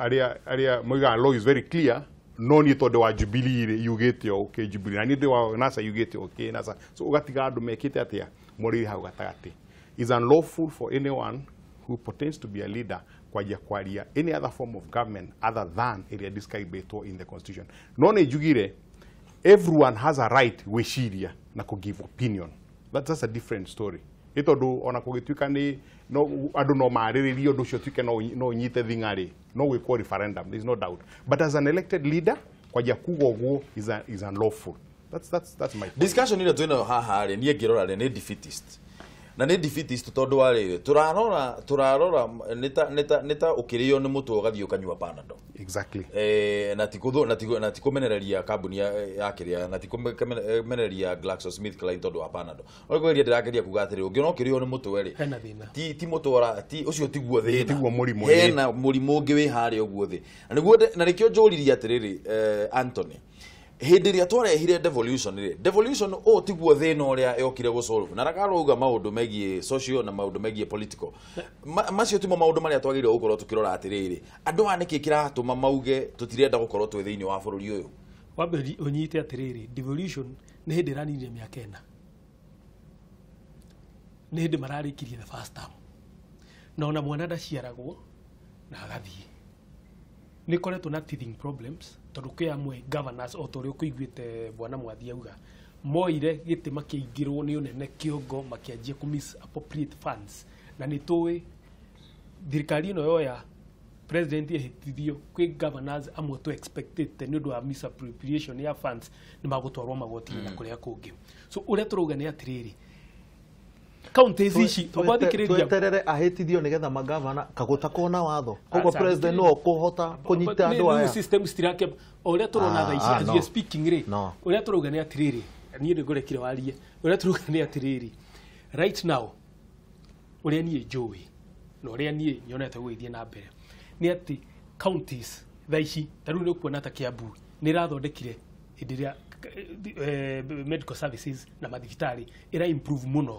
S4: Aria moigaga law is very clear. No niĩ tondũ wa Jubilee rĩ yugĩte okay Jubilee, na niĩ ndĩ wa NASA yugĩte okay NASA. So ũgatiga andũ mekĩte atĩa morĩire hau gatagatĩ. Is unlawful for anyone who pretends to be a leader kwanjia kwaria any other form of government other than ĩrĩa described in the constitution. No nĩ njugire everyone has a right gwĩciria na kũ give opinion. That's a different story. Nĩ tondũ ona kũgĩtuĩka nĩ no andũ no marĩrĩrie ũndũ ũcio tuĩke no ũnyite thing'a rĩ, no gwĩkwo referendum, there is no doubt. But as an elected leader kwanjia kuga ũguo is unlawful. That's my point.
S1: Discussion ĩrĩa twĩnayo haha rĩ, niĩ ngĩrora rĩ nĩ defeatist. Na nĩ defeatist tondũ wa rĩrĩ, tũrarora nĩ ta ũkĩrĩo nĩ mũtwe ũgathiĩ ũkanyua Panadol.
S4: Exactly.
S1: Na ti kũmenereria kambuni ya kĩrĩa, na ti kũmenereria GlaxoSmithKline tondũ wa Panadol. No kũgeria ndĩrageria kuga atĩrĩ, ũngĩona ũkĩrĩo nĩ mũtwe rĩ,
S2: hena thĩna.
S1: Ti mũtwe ti ũcio tiguo thĩna.
S4: Tiguo mũrimũ.
S1: Hena mũrimũ ũngĩ wĩ harĩa ũguo thĩ. Na nĩguo na nĩkĩo njũririe atĩrĩrĩ, Anthony, hĩndĩ ĩrĩa twarehire devolution rĩ, devolution ũũ tiguo thĩna ũrĩa yokire gũsolve. Na rakarauga maũndũ megiĩ social na maũndũ megiĩ political. Macio timo maũndũ marĩa twagĩrĩirwo gũkorwo tũkĩrora atĩrĩrĩ, andũ aya nĩkĩ kĩratũma mauge tũtirenda gũkorwo twĩ thĩinĩ wa bũrũri ũyũ?
S2: Wambe ũnyite atĩrĩrĩ, devolution nĩ hĩndĩ ĩraninire mĩaka ĩna. Nĩ hĩndĩ mararĩkirie the first term. Na ona mwana ndaciaragwo na agathiĩ. Nĩ koretwo na teething problems tondũ kwĩ amwe governors o ta ũrĩa ũkũiguĩte bwana Mwathi auga moire gĩtĩ makĩingĩrwo nĩ ũnene kĩongo makĩanjia kũ misappropriate funds. Na nĩ tũĩ thirikari ĩno yoya president ehĩtithio kwĩ governors amwe tũ expected nĩ ũndũ wa misappropriation ya funds nĩ magũtwarwo magoti-inĩ na kũrĩa kũngĩ. So ũrĩa tũrauga nĩ atĩrĩrĩ, Counties ici
S3: tweterere ahĩtithio nĩgetha magavana kagũtakona watho koguo president no kũhota kũnyita andũ aya
S2: system citirake o ũrĩa tũrona thaa ici as we are speaking rĩ ũrĩa tũrauga nĩ atĩrĩrĩ niĩ nĩ ngũrekire warie ũrĩa tũrauga nĩ atĩrĩrĩ right now ũrĩa niĩ njũĩ na ũrĩa niĩ nyonete gũgĩthiĩ na mbere nĩ atĩ counties thaa ici ta rĩu nĩ ũkuona ta Kiambu nĩ ĩrathondekire hĩndĩ ĩrĩa medical services na mathibitarĩ ĩra improve mũno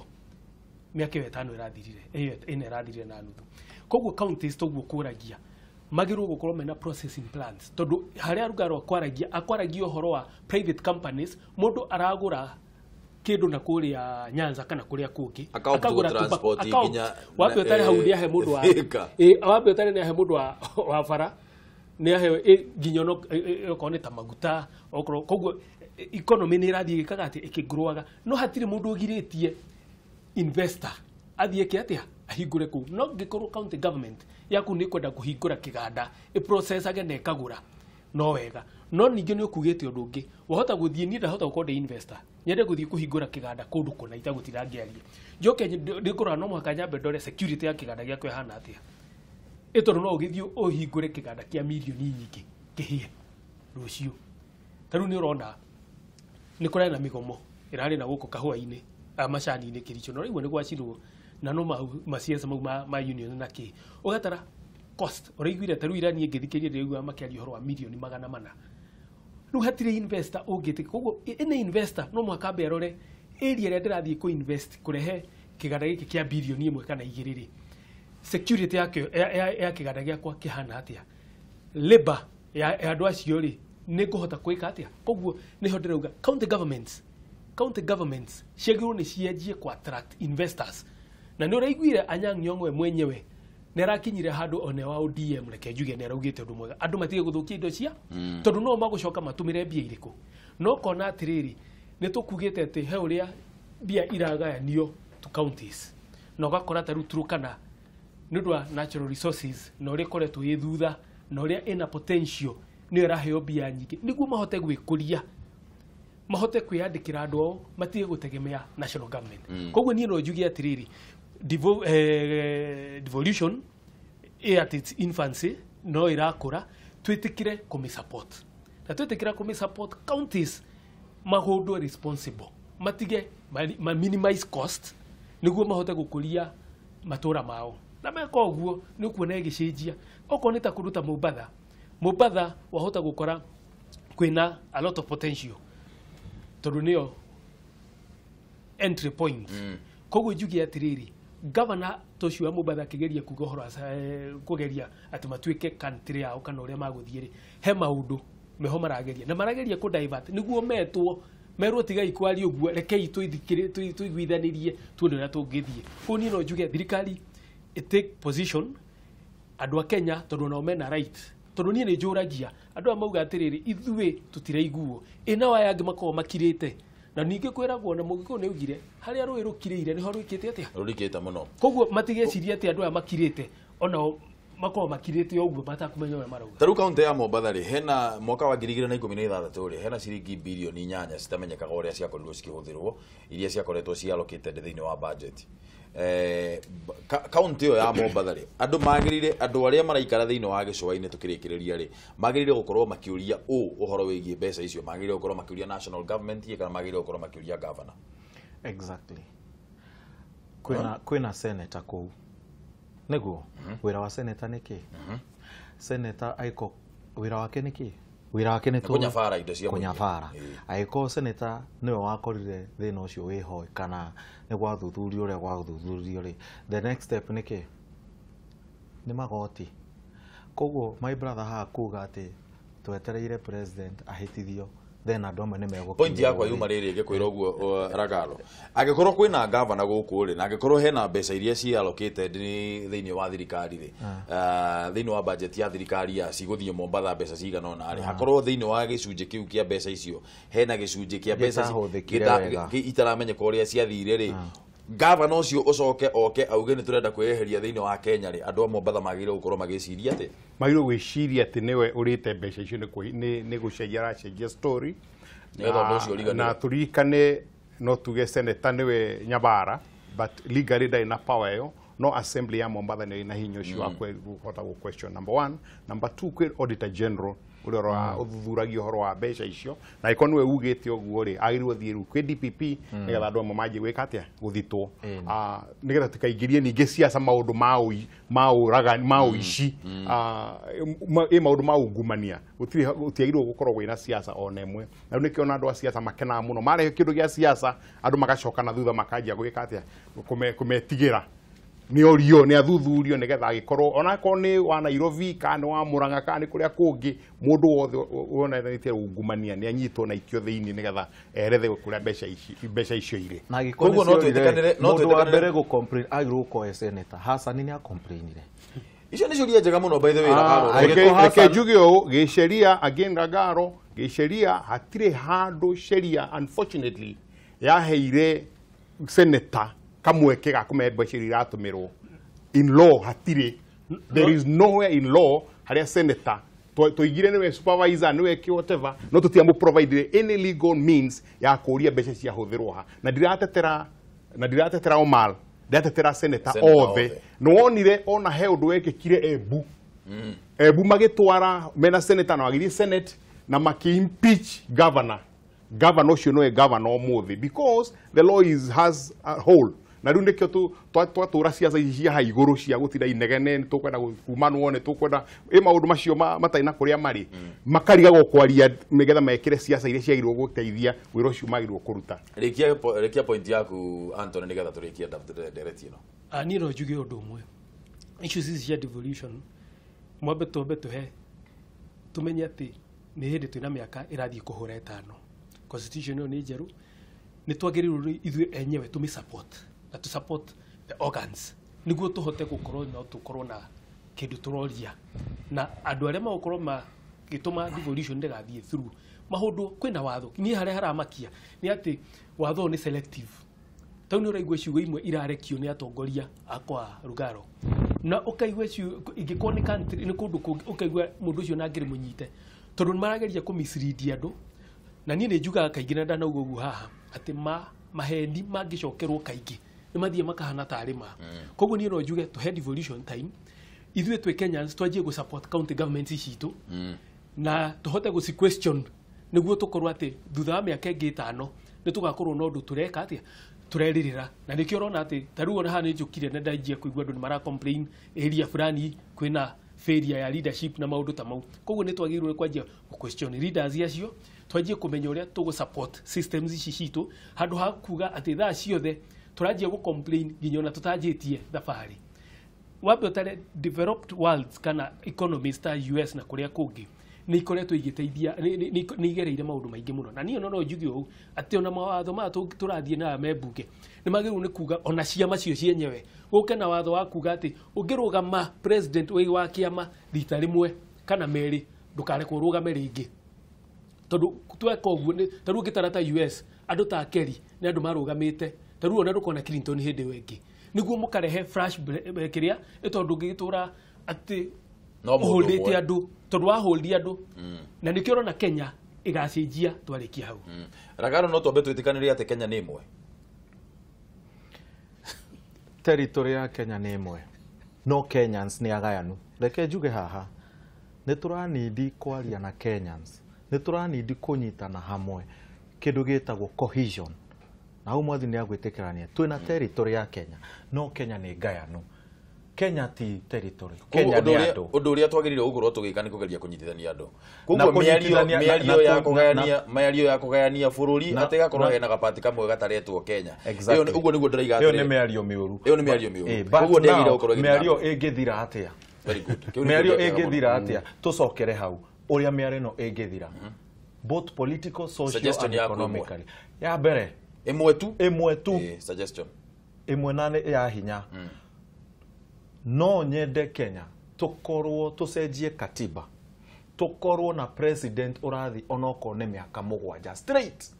S2: mĩaka ĩyo ĩtano ĩrathirire ĩyo ĩna ĩrathirire na nuthu. Koguo counties toguo kũragia magĩrĩirwo gũkorwo mena processing plants tondũ harĩa Rugaro akwaragia ũhoro wa private companies mũndũ aragũra kĩndũ na kũrĩa Nyanza kana kũrĩa kũngĩ
S1: akagũra transport nginya
S2: wambe ũtarĩ hau nĩ ahe mũndũ wa wambe ũtarĩ nĩ ahe mũndũ wa bara nĩ ahe nginya okorwo nĩ ta maguta okorwo koguo economy nĩ ĩrathiĩ ĩgĩkaga atĩ ĩkĩngũrũaga no hatirĩ mũndũ ũgirĩtie investor athiĩ eke atĩa ahingũre kũu no ngĩkorwo county government yaku nĩ kwenda kũhingũra kĩganda ĩprocessage na ĩkagũra no wega no ningĩ nĩ ũkugĩte ũndũ ũngĩ wahota gũthiĩ niĩ ndahota gũkorwo ndĩ investor nyende gũthiĩ kũhingũra kĩganda kũndũ kũna itagũtira ngĩaria njoke ndĩkũrora no mũhaka nyambe ndore security ya kĩganda gĩakwa ĩhana atĩa ĩ tondũ no ũgĩthiĩ ũhingũre kĩganda kĩa mirioni nyingĩ kĩhĩe rũciũ ta rĩu nĩ ũrona nĩ kũrarĩ na mĩgomo ĩrarĩ na gũkũ kahũa-inĩ macani-inĩ Kericho no rĩu nĩ gwacirwo na no ma CS mau ma union na kĩ ũgatara cost ũraiguire ta rĩu ira niĩ ngĩthikĩrĩria ndĩraigua makĩaria ũhoro wa mirioni 400 rĩu hatirĩ investor ũngĩtĩka koguo ĩna investor no mũhaka ambe arore area ĩrĩa ndĩrathiĩ kũ invest kũrehe kĩganda gĩkĩ kĩa birioni 1 kana 2 rĩ security yakĩo ya kĩganda gĩakwa kĩhana atĩa labor ya andũ acio rĩ nĩ ngũhota gwĩka atĩa koguo nĩho ndĩrauga county governments ciagĩrĩirwo nĩ cianjie ku attract investors na nĩ ũraiguire Anyang' Nyong'o mwenyewe nĩ arakinyire handũ one wa ODM reke njuge nĩ araugĩte ũndũ mwega andũ matige gũthũkia indo cia tondũ no magũcoka matũmĩre mbia irĩkũ no kona atĩrĩrĩ nĩ tũkugĩte atĩ he ũrĩa mbia iragayanio to counties na ũgakora ta rĩu Turkana nĩ ũndũ wa natural resources na ũrĩa ĩkoretwo ĩ thutha na ũrĩa ĩna potential nĩyo ĩraheo mbia nyingĩ nĩguo mahote gwĩkũria mahote kwĩyandĩkĩra andũ ao matige gũtegemea national government koguo niĩ no njuge atĩrĩrĩ devolution at its infancy no ĩrakũra twĩtĩkĩre kũmĩ-support na twĩtĩkĩra kũmĩ-support counties mahũndwo responsible matige ma minimize cost nĩguo mahote gũkũria matũra mao na meka ũguo nĩ ũkuona ĩgĩcenjia okorwo nĩ ta kũndũ ta Mombatha wahota gũkora kwĩna a lot of potential tondũ nĩyo entry point koguo njuge atĩrĩrĩ governor tocio wa Mombatha akĩgeria kuga ũhoro kũgeria atĩ matuĩke country yao kana ũrĩa magũthiĩ rĩ he maũndũ meho marageria na marageria kũ divert nĩguo metwo merwo tigai kwaria ũguo rekei tũiguithanĩrie tuone ũrĩa tũngĩthiĩ koguo niĩ no njuge thirikari take position andũ a Kenya tondũ nao mena right tondũ niĩ nĩ njũragia andũ aya mauga atĩrĩrĩ ithuĩ tũtiraiguo ĩ nao aya angĩ makoragwo makirĩte na ningĩ kwĩragwo na mũgĩkũyũ nĩ augire harĩa rũĩ rũkirĩire nĩho rwĩkĩte atĩa
S1: rũrikĩte mũno
S2: koguo matigeciria atĩ andũ aya makirĩte onao makoragwo makirĩte o ũguo matakũmenya ũrĩa marauga
S1: ta rĩu kaũntĩ ya Mombatha rĩ hena mwaka wa 2016 rĩ hena ciringi birioni 8 citamenyekaga ũrĩa ciakorirwo cikĩhũthĩrwo iria ciakoretwo ci allocated thĩinĩ wa budget kaunti ĩyo ya Mombatha rĩ andũ magĩrĩire andũ arĩa maraikara thĩinĩ wa gĩcũa-inĩ tũkĩrĩkĩrĩria rĩ magĩrĩire gũkorwo makĩũria ũhoro wĩgiĩ mbeca icio magĩrĩire gũkorwo makĩũria national government kana magĩrĩire gũkorwo makĩũria governor
S3: exactly kwĩna senator kũu nĩguo wĩra wa senator nĩ kĩ senator aiko wĩra wake nĩ kĩ wĩra wake nĩ
S1: kũnyabara indo cia
S3: kũnyabara angĩkorwo senator nĩwe wakorire thĩna ũcio wĩho kana nĩ gwathuthurio ũrĩa gwathuthurio rĩ the next step nĩ kĩ nĩ magoti koguo my brother haha kuga atĩ twetereire president ahĩtithio then andũ amwe nĩ megũkinyĩrwo.
S1: Point yakwa yuma rĩrĩ ngĩkwĩra ũguo Ragalo angĩkorwo kwĩna gavana gũkũ rĩ na angĩkorwo hena mbeca iria ci allocated thĩinĩ wa thirikari rĩ thĩinĩ wa budget ya thirikari ya cigũthiĩ Mombatha mbeca cigana ũna rĩ hakorwo thĩinĩ wa gĩcunjĩ kĩu kĩa mbeca icio hena gĩcunjĩ kĩa mbeca itaramenyeka ũrĩa ciathire rĩ gavana ũcio ũcoke oke auge nĩ tũrenda kwĩyeheria thĩinĩ wa Kenya rĩ andũ a Mombatha magĩrĩirwo gũkorwo magĩciria atĩ
S4: magĩrĩirwo gwĩciria atĩ nĩwe ũrĩte mbeca icio nĩ gũcenjia aracenjia story
S1: nĩgetha ũndũ ũcio ũriganĩre
S4: na tũririkane no tuge senator nĩwe Nyabara But legally ndarĩ na power ĩyo, no assembly ya Mombatha nĩ ĩna hinya ũcio wa kũhota gũ question, number one. Number two, kwĩ auditor general ũrĩa ũthuthuragia ũhoro wa mbeca icio, na ĩkorwo nĩwe ugĩte ũguo rĩ, agĩrĩirwo thiĩ rĩu kwĩ DPP nĩgetha andũ amwe manjie gwĩka atĩa, gũthitwo. Ah, nĩgetha tũkaingĩrie ningĩ ciaca maũndũ ma ũragani, ma ũici, ĩ maũndũ ma ungumania, gũtirĩ gũtiagĩrĩirwo gũkorwo kwĩna ciaca ona ĩmwe. Na rĩu nĩkĩo ona andũ a ciaca makenaga mũno marehe kĩndũ gĩa ciaca, andũ magacoka na thutha, makanjia gwĩka atĩa, kũmetigĩra. Nĩ orio, nĩ athuthurio, nĩgetha agĩkorwo onakorwo nĩ wa Nairobi kana nĩ wa Murang'a kana nĩ kũrĩa kũngĩ, mũndũ wothe wonanĩtie ungumania nĩ anyitwo na ikio thĩinĩ nĩgetha erethe kũrĩa mbeca icio irĩ.
S3: Na angĩkorwo
S1: Koguo no
S3: nĩ ciorire,
S1: no
S3: mũndũ wa
S1: twĩtĩkanĩre-
S3: mbere gũ complain agĩrĩirwo gũkorwo e senator. Hassan nĩ acomplainire.
S1: Icio nĩ ciũria njega mũno, by the way.
S3: Ah,
S1: Ragaro.
S3: angĩkorwo
S4: Reke
S3: Hassan-
S4: njuge ũũ, gĩsheria, again Ragaro, gĩsheria hatirĩ handũ sheria unfortunately yaheire senator kamweke ga kũmenya mbeca iria iratũmĩrwo. In law hatirĩ, there is nowhere in law harĩa senator tũigire nĩwe supervisor, nĩwe kĩ whatever, no tũtiamũ provide any legal means ya kũria mbeca ciahũthĩrwo ha. Na ndiratetera Omar, ndiratetera senator
S1: Senator
S4: othe.
S1: othe.
S4: Nĩwonire ona he ũndũ wekĩkire Embu. Embu magĩtwara mena senator na magĩthiĩ senate na makĩ-impeach governor. Governor ũcio nĩwe governor ũmũthĩ, because the law is has a hole. Na rĩu nĩkĩo twatũra ciaca ici cia ha igũrũ cia gũtinda inegene, nĩ tũkwenda kumanwo, nĩ tũkwenda ĩ maũndũ macio matarĩ na kũrĩa marĩ, makarigagwo kwaria nĩgetha mekĩre ciaca iria ciagĩrĩirwo gũteithia wĩra ũcio magĩrĩirwo kũruta.
S1: Rĩkia point yaku, Anthony, nĩgetha tũrĩkie ndereti ĩno.
S2: Ah, niĩ no njuge ũndũ ũmwe. Issues ici cia devolution, mwambe twambe tũhe tũmenye atĩ nĩ hĩndĩ twĩna mĩaka ĩrathiĩ kũhũra 5. Constitution ĩyo nĩ njerũ, nĩ twagĩrĩirwo nĩ ithuĩ enyewe tũmĩ support na tũ support the organs nĩguo tũhote gũkorwo no tũkorwo na kĩndũ tũroria, na andũ arĩa magũkorwo magĩtũma devolution ndĩgathiĩ through mahũndũ. Kwĩna watho, niĩ harĩa haramakia nĩ atĩ watho ũyũ nĩ selective. Tau nĩ ũraigua ciugo imwe irarekio nĩ atongoria a kwa Rugaro, na ũkaigua ciugo ingĩkorwo nĩ country nĩ kũndũ kũngĩ, ũkaigua mũndũ ũcio nangĩrĩ mũnyite, tondũ nĩ marageria kũ mislead andũ. Na niĩ nĩ njugaga kaingĩ na ndanauga ũguo haha atĩ ma maheni mangĩcokerwo kaingĩ nĩ mathiĩ makahana tarĩ ma. Koguo niĩ no njuge tũhe devolution time, ithuĩ twĩ Kenyans twanjie gũ support county governments citũ na tũhote gũci question, nĩguo tũkorwo atĩ thutha wa mĩaka ĩngĩ 5 nĩ tũgakorwo na ũndũ tũreka atĩa, tũrerirĩra. Na nĩkĩo ũrona atĩ ta rĩu ona haha nĩ njũkire na ndanjia kũigua andũ nĩ mara complain area fulani kwĩna failure ya leadership na maũndũ ta mau. Koguo nĩ twagĩrĩirwo nĩ kwanjia gũ question leaders acio, twanjie kũmenya ũrĩa tũgũ support systems ici citũ, handũ ha kuga atĩ thaa ciothe tũranjia gũ complain nginya ona tũtanjĩtie thabarĩ. Wambe ũtare developed worlds kana economies ta US na kũrĩa kũngĩ nĩ ikoretwo igĩteithia, nĩ igereire maũndũ maingĩ mũno. Na niĩ no njuge ũũ atĩ ona mawatho maya tũrathiĩ nayo me mbunge nĩ magĩrĩirwo nĩ kuga ona ciama cio cienyewe gũke na watho wa kuga atĩ ũngĩrũgama president wĩ wa kĩama rita rĩmwe kana merĩ, ndũkarekwo ũrũgame rĩngĩ, tondũ tweka ũguo ta rĩu ũngĩtara ta US, andũ ta Kerry nĩ andũ marũgamĩte, ta rĩu ona ndũkona Clinton hĩndĩ ĩyo ĩngĩ, nĩguo mũkarehe fresh kĩrĩa ĩ, tondũ ũngĩgĩtũra atĩ
S1: No mũndũ
S2: ũhũndĩte
S1: ũmwe.
S2: andũ, tondũ wahũndi andũ, na nĩkĩo ũrona Kenya ĩgacenjia twarĩkia hau.
S1: Ragaro, no twambe twĩtĩkanĩre atĩ Kenya nĩ ĩmwe?
S3: Territory ya Kenya nĩ ĩmwe, no Kenyans nĩ agayanu. Reke njuge haha nĩ tũranindi kwaria na Kenyans, nĩ tũranindi kũnyitana hamwe, kĩndũ gĩtagwo cohesion, na hau mwathi nĩ agwĩtĩkĩrania twĩna territory ya Kenya, no Kenya nĩ ngayanu. Kenya ti territory, Kenya
S1: Koguo
S3: nĩ
S1: ũndũ
S3: andũ.
S1: Ũndũ ũrĩa twagĩrĩirwo gũkorwo tũgĩka nĩ kũgeria kũnyitithania andũ.
S3: Na
S1: Koguo mĩario
S3: kũnyitithania-
S1: mĩario ya kũgayania, mĩario ya kũgayania bũrũri atĩ gakorwo hena gapati kamwe gataretwo Kenya.
S3: Exactly.
S1: Ũguo nĩguo ndĩraiga
S3: Ĩyo
S1: atĩrĩrĩ.
S3: nĩ mĩario mĩũru.
S1: Ĩyo nĩ mĩario mĩũru.
S3: But
S1: Koguo ndĩagĩrĩire
S3: now,
S1: gũkorwo ĩgĩthiĩ na
S3: mĩario
S1: mbere.
S3: ĩngĩthira atĩa?
S1: Very good. Kĩu nĩ
S3: Mĩario
S1: kĩũria kĩega mũno.
S3: ĩngĩthira atĩa? Tũcokere hau ũrĩa mĩario ĩno ĩngĩthira, both political, social
S1: Suggestion
S3: and
S1: yaku ĩmwe.
S3: economically. Ya mbere.
S1: Ĩmwe tu.
S3: Ĩmwe tu.
S1: Suggestion.
S3: Ĩmwe na nĩ ya hinya. No nyende Kenya tũkorwo tũcenjie katiba, tũkorwo na president ũrathi onokorwo nĩ mĩaka 7 straight,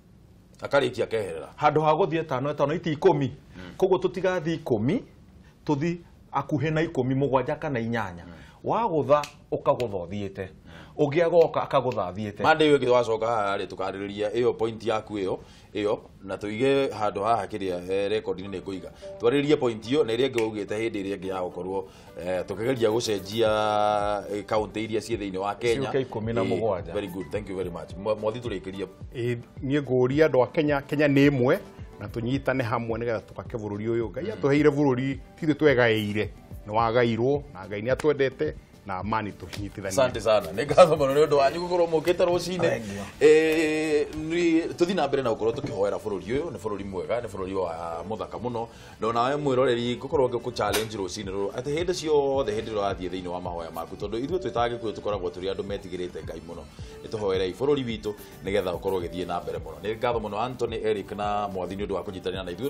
S1: akarĩkia keherera.
S3: Handũ ha gũthiĩ ĩtano ĩtano iti 10. Koguo tũtigathiĩ 10, tũthi akuhĩ na 10, 7 kana 8. Wagũtha ũkagũtha ũthiĩte. Ũngĩ agoka akagũtha athiĩte.
S1: Monday ĩyo ĩngĩ twacoka haha rĩ, tũkarĩrĩria ĩyo point yaku ĩyo na tũige handũ haha kĩrĩa record-inĩ nĩ ngũiga, twarĩrĩrie point ĩyo na ĩrĩa ĩngĩ waugĩte hĩndĩ ĩrĩa ĩngĩ ya gũkorwo tũkĩgeria gũcenjia kaunti iria ciĩ thĩinĩ wa Kenya
S3: ciũke 17.
S1: Very good, thank you very much. Mwathi, tũrĩkĩrie.
S4: Niĩ ngũria andũ a Kenya, Kenya nĩ ĩmwe na tũnyitane hamwe nĩgetha tũkake bũrũri ũyũ. Ngai atũheire bũrũri, ti ithuĩ twegaĩire, nĩ wagairwo na Ngai nĩ atwendete na amani tũnyitithanie.
S1: Asante sana, nĩ ngatho mũno nĩ ũndũ wanyu gũkorwo mũkĩte rũcinĩ. Tũthiĩ na mbere na gũkorwo tũkĩhoera bũrũri ũyũ. Nĩ bũrũri mwega, nĩ bũrũri wa mũthaka mũno, na onawe mwĩroreri ngũkorwo ngĩkũ challenge rũcinĩ rũrũ atĩ hĩndĩ ciothe, hĩndĩ ĩrĩa ũrathiĩ thĩinĩ wa mahoya maku, tondũ ithuĩ twĩ ta Agĩkũyũ tũkoragwo tũrĩ andũ metigĩrĩte Ngai mũno, nĩ tũhoerei bũrũri witũ nĩgetha ũkorwo ũgĩthiĩ na mbere mũno. Nĩ ngatho mũno Anthony, Eric na Mwathi nĩ ũndũ wa kũnyitanĩra na ithuĩ.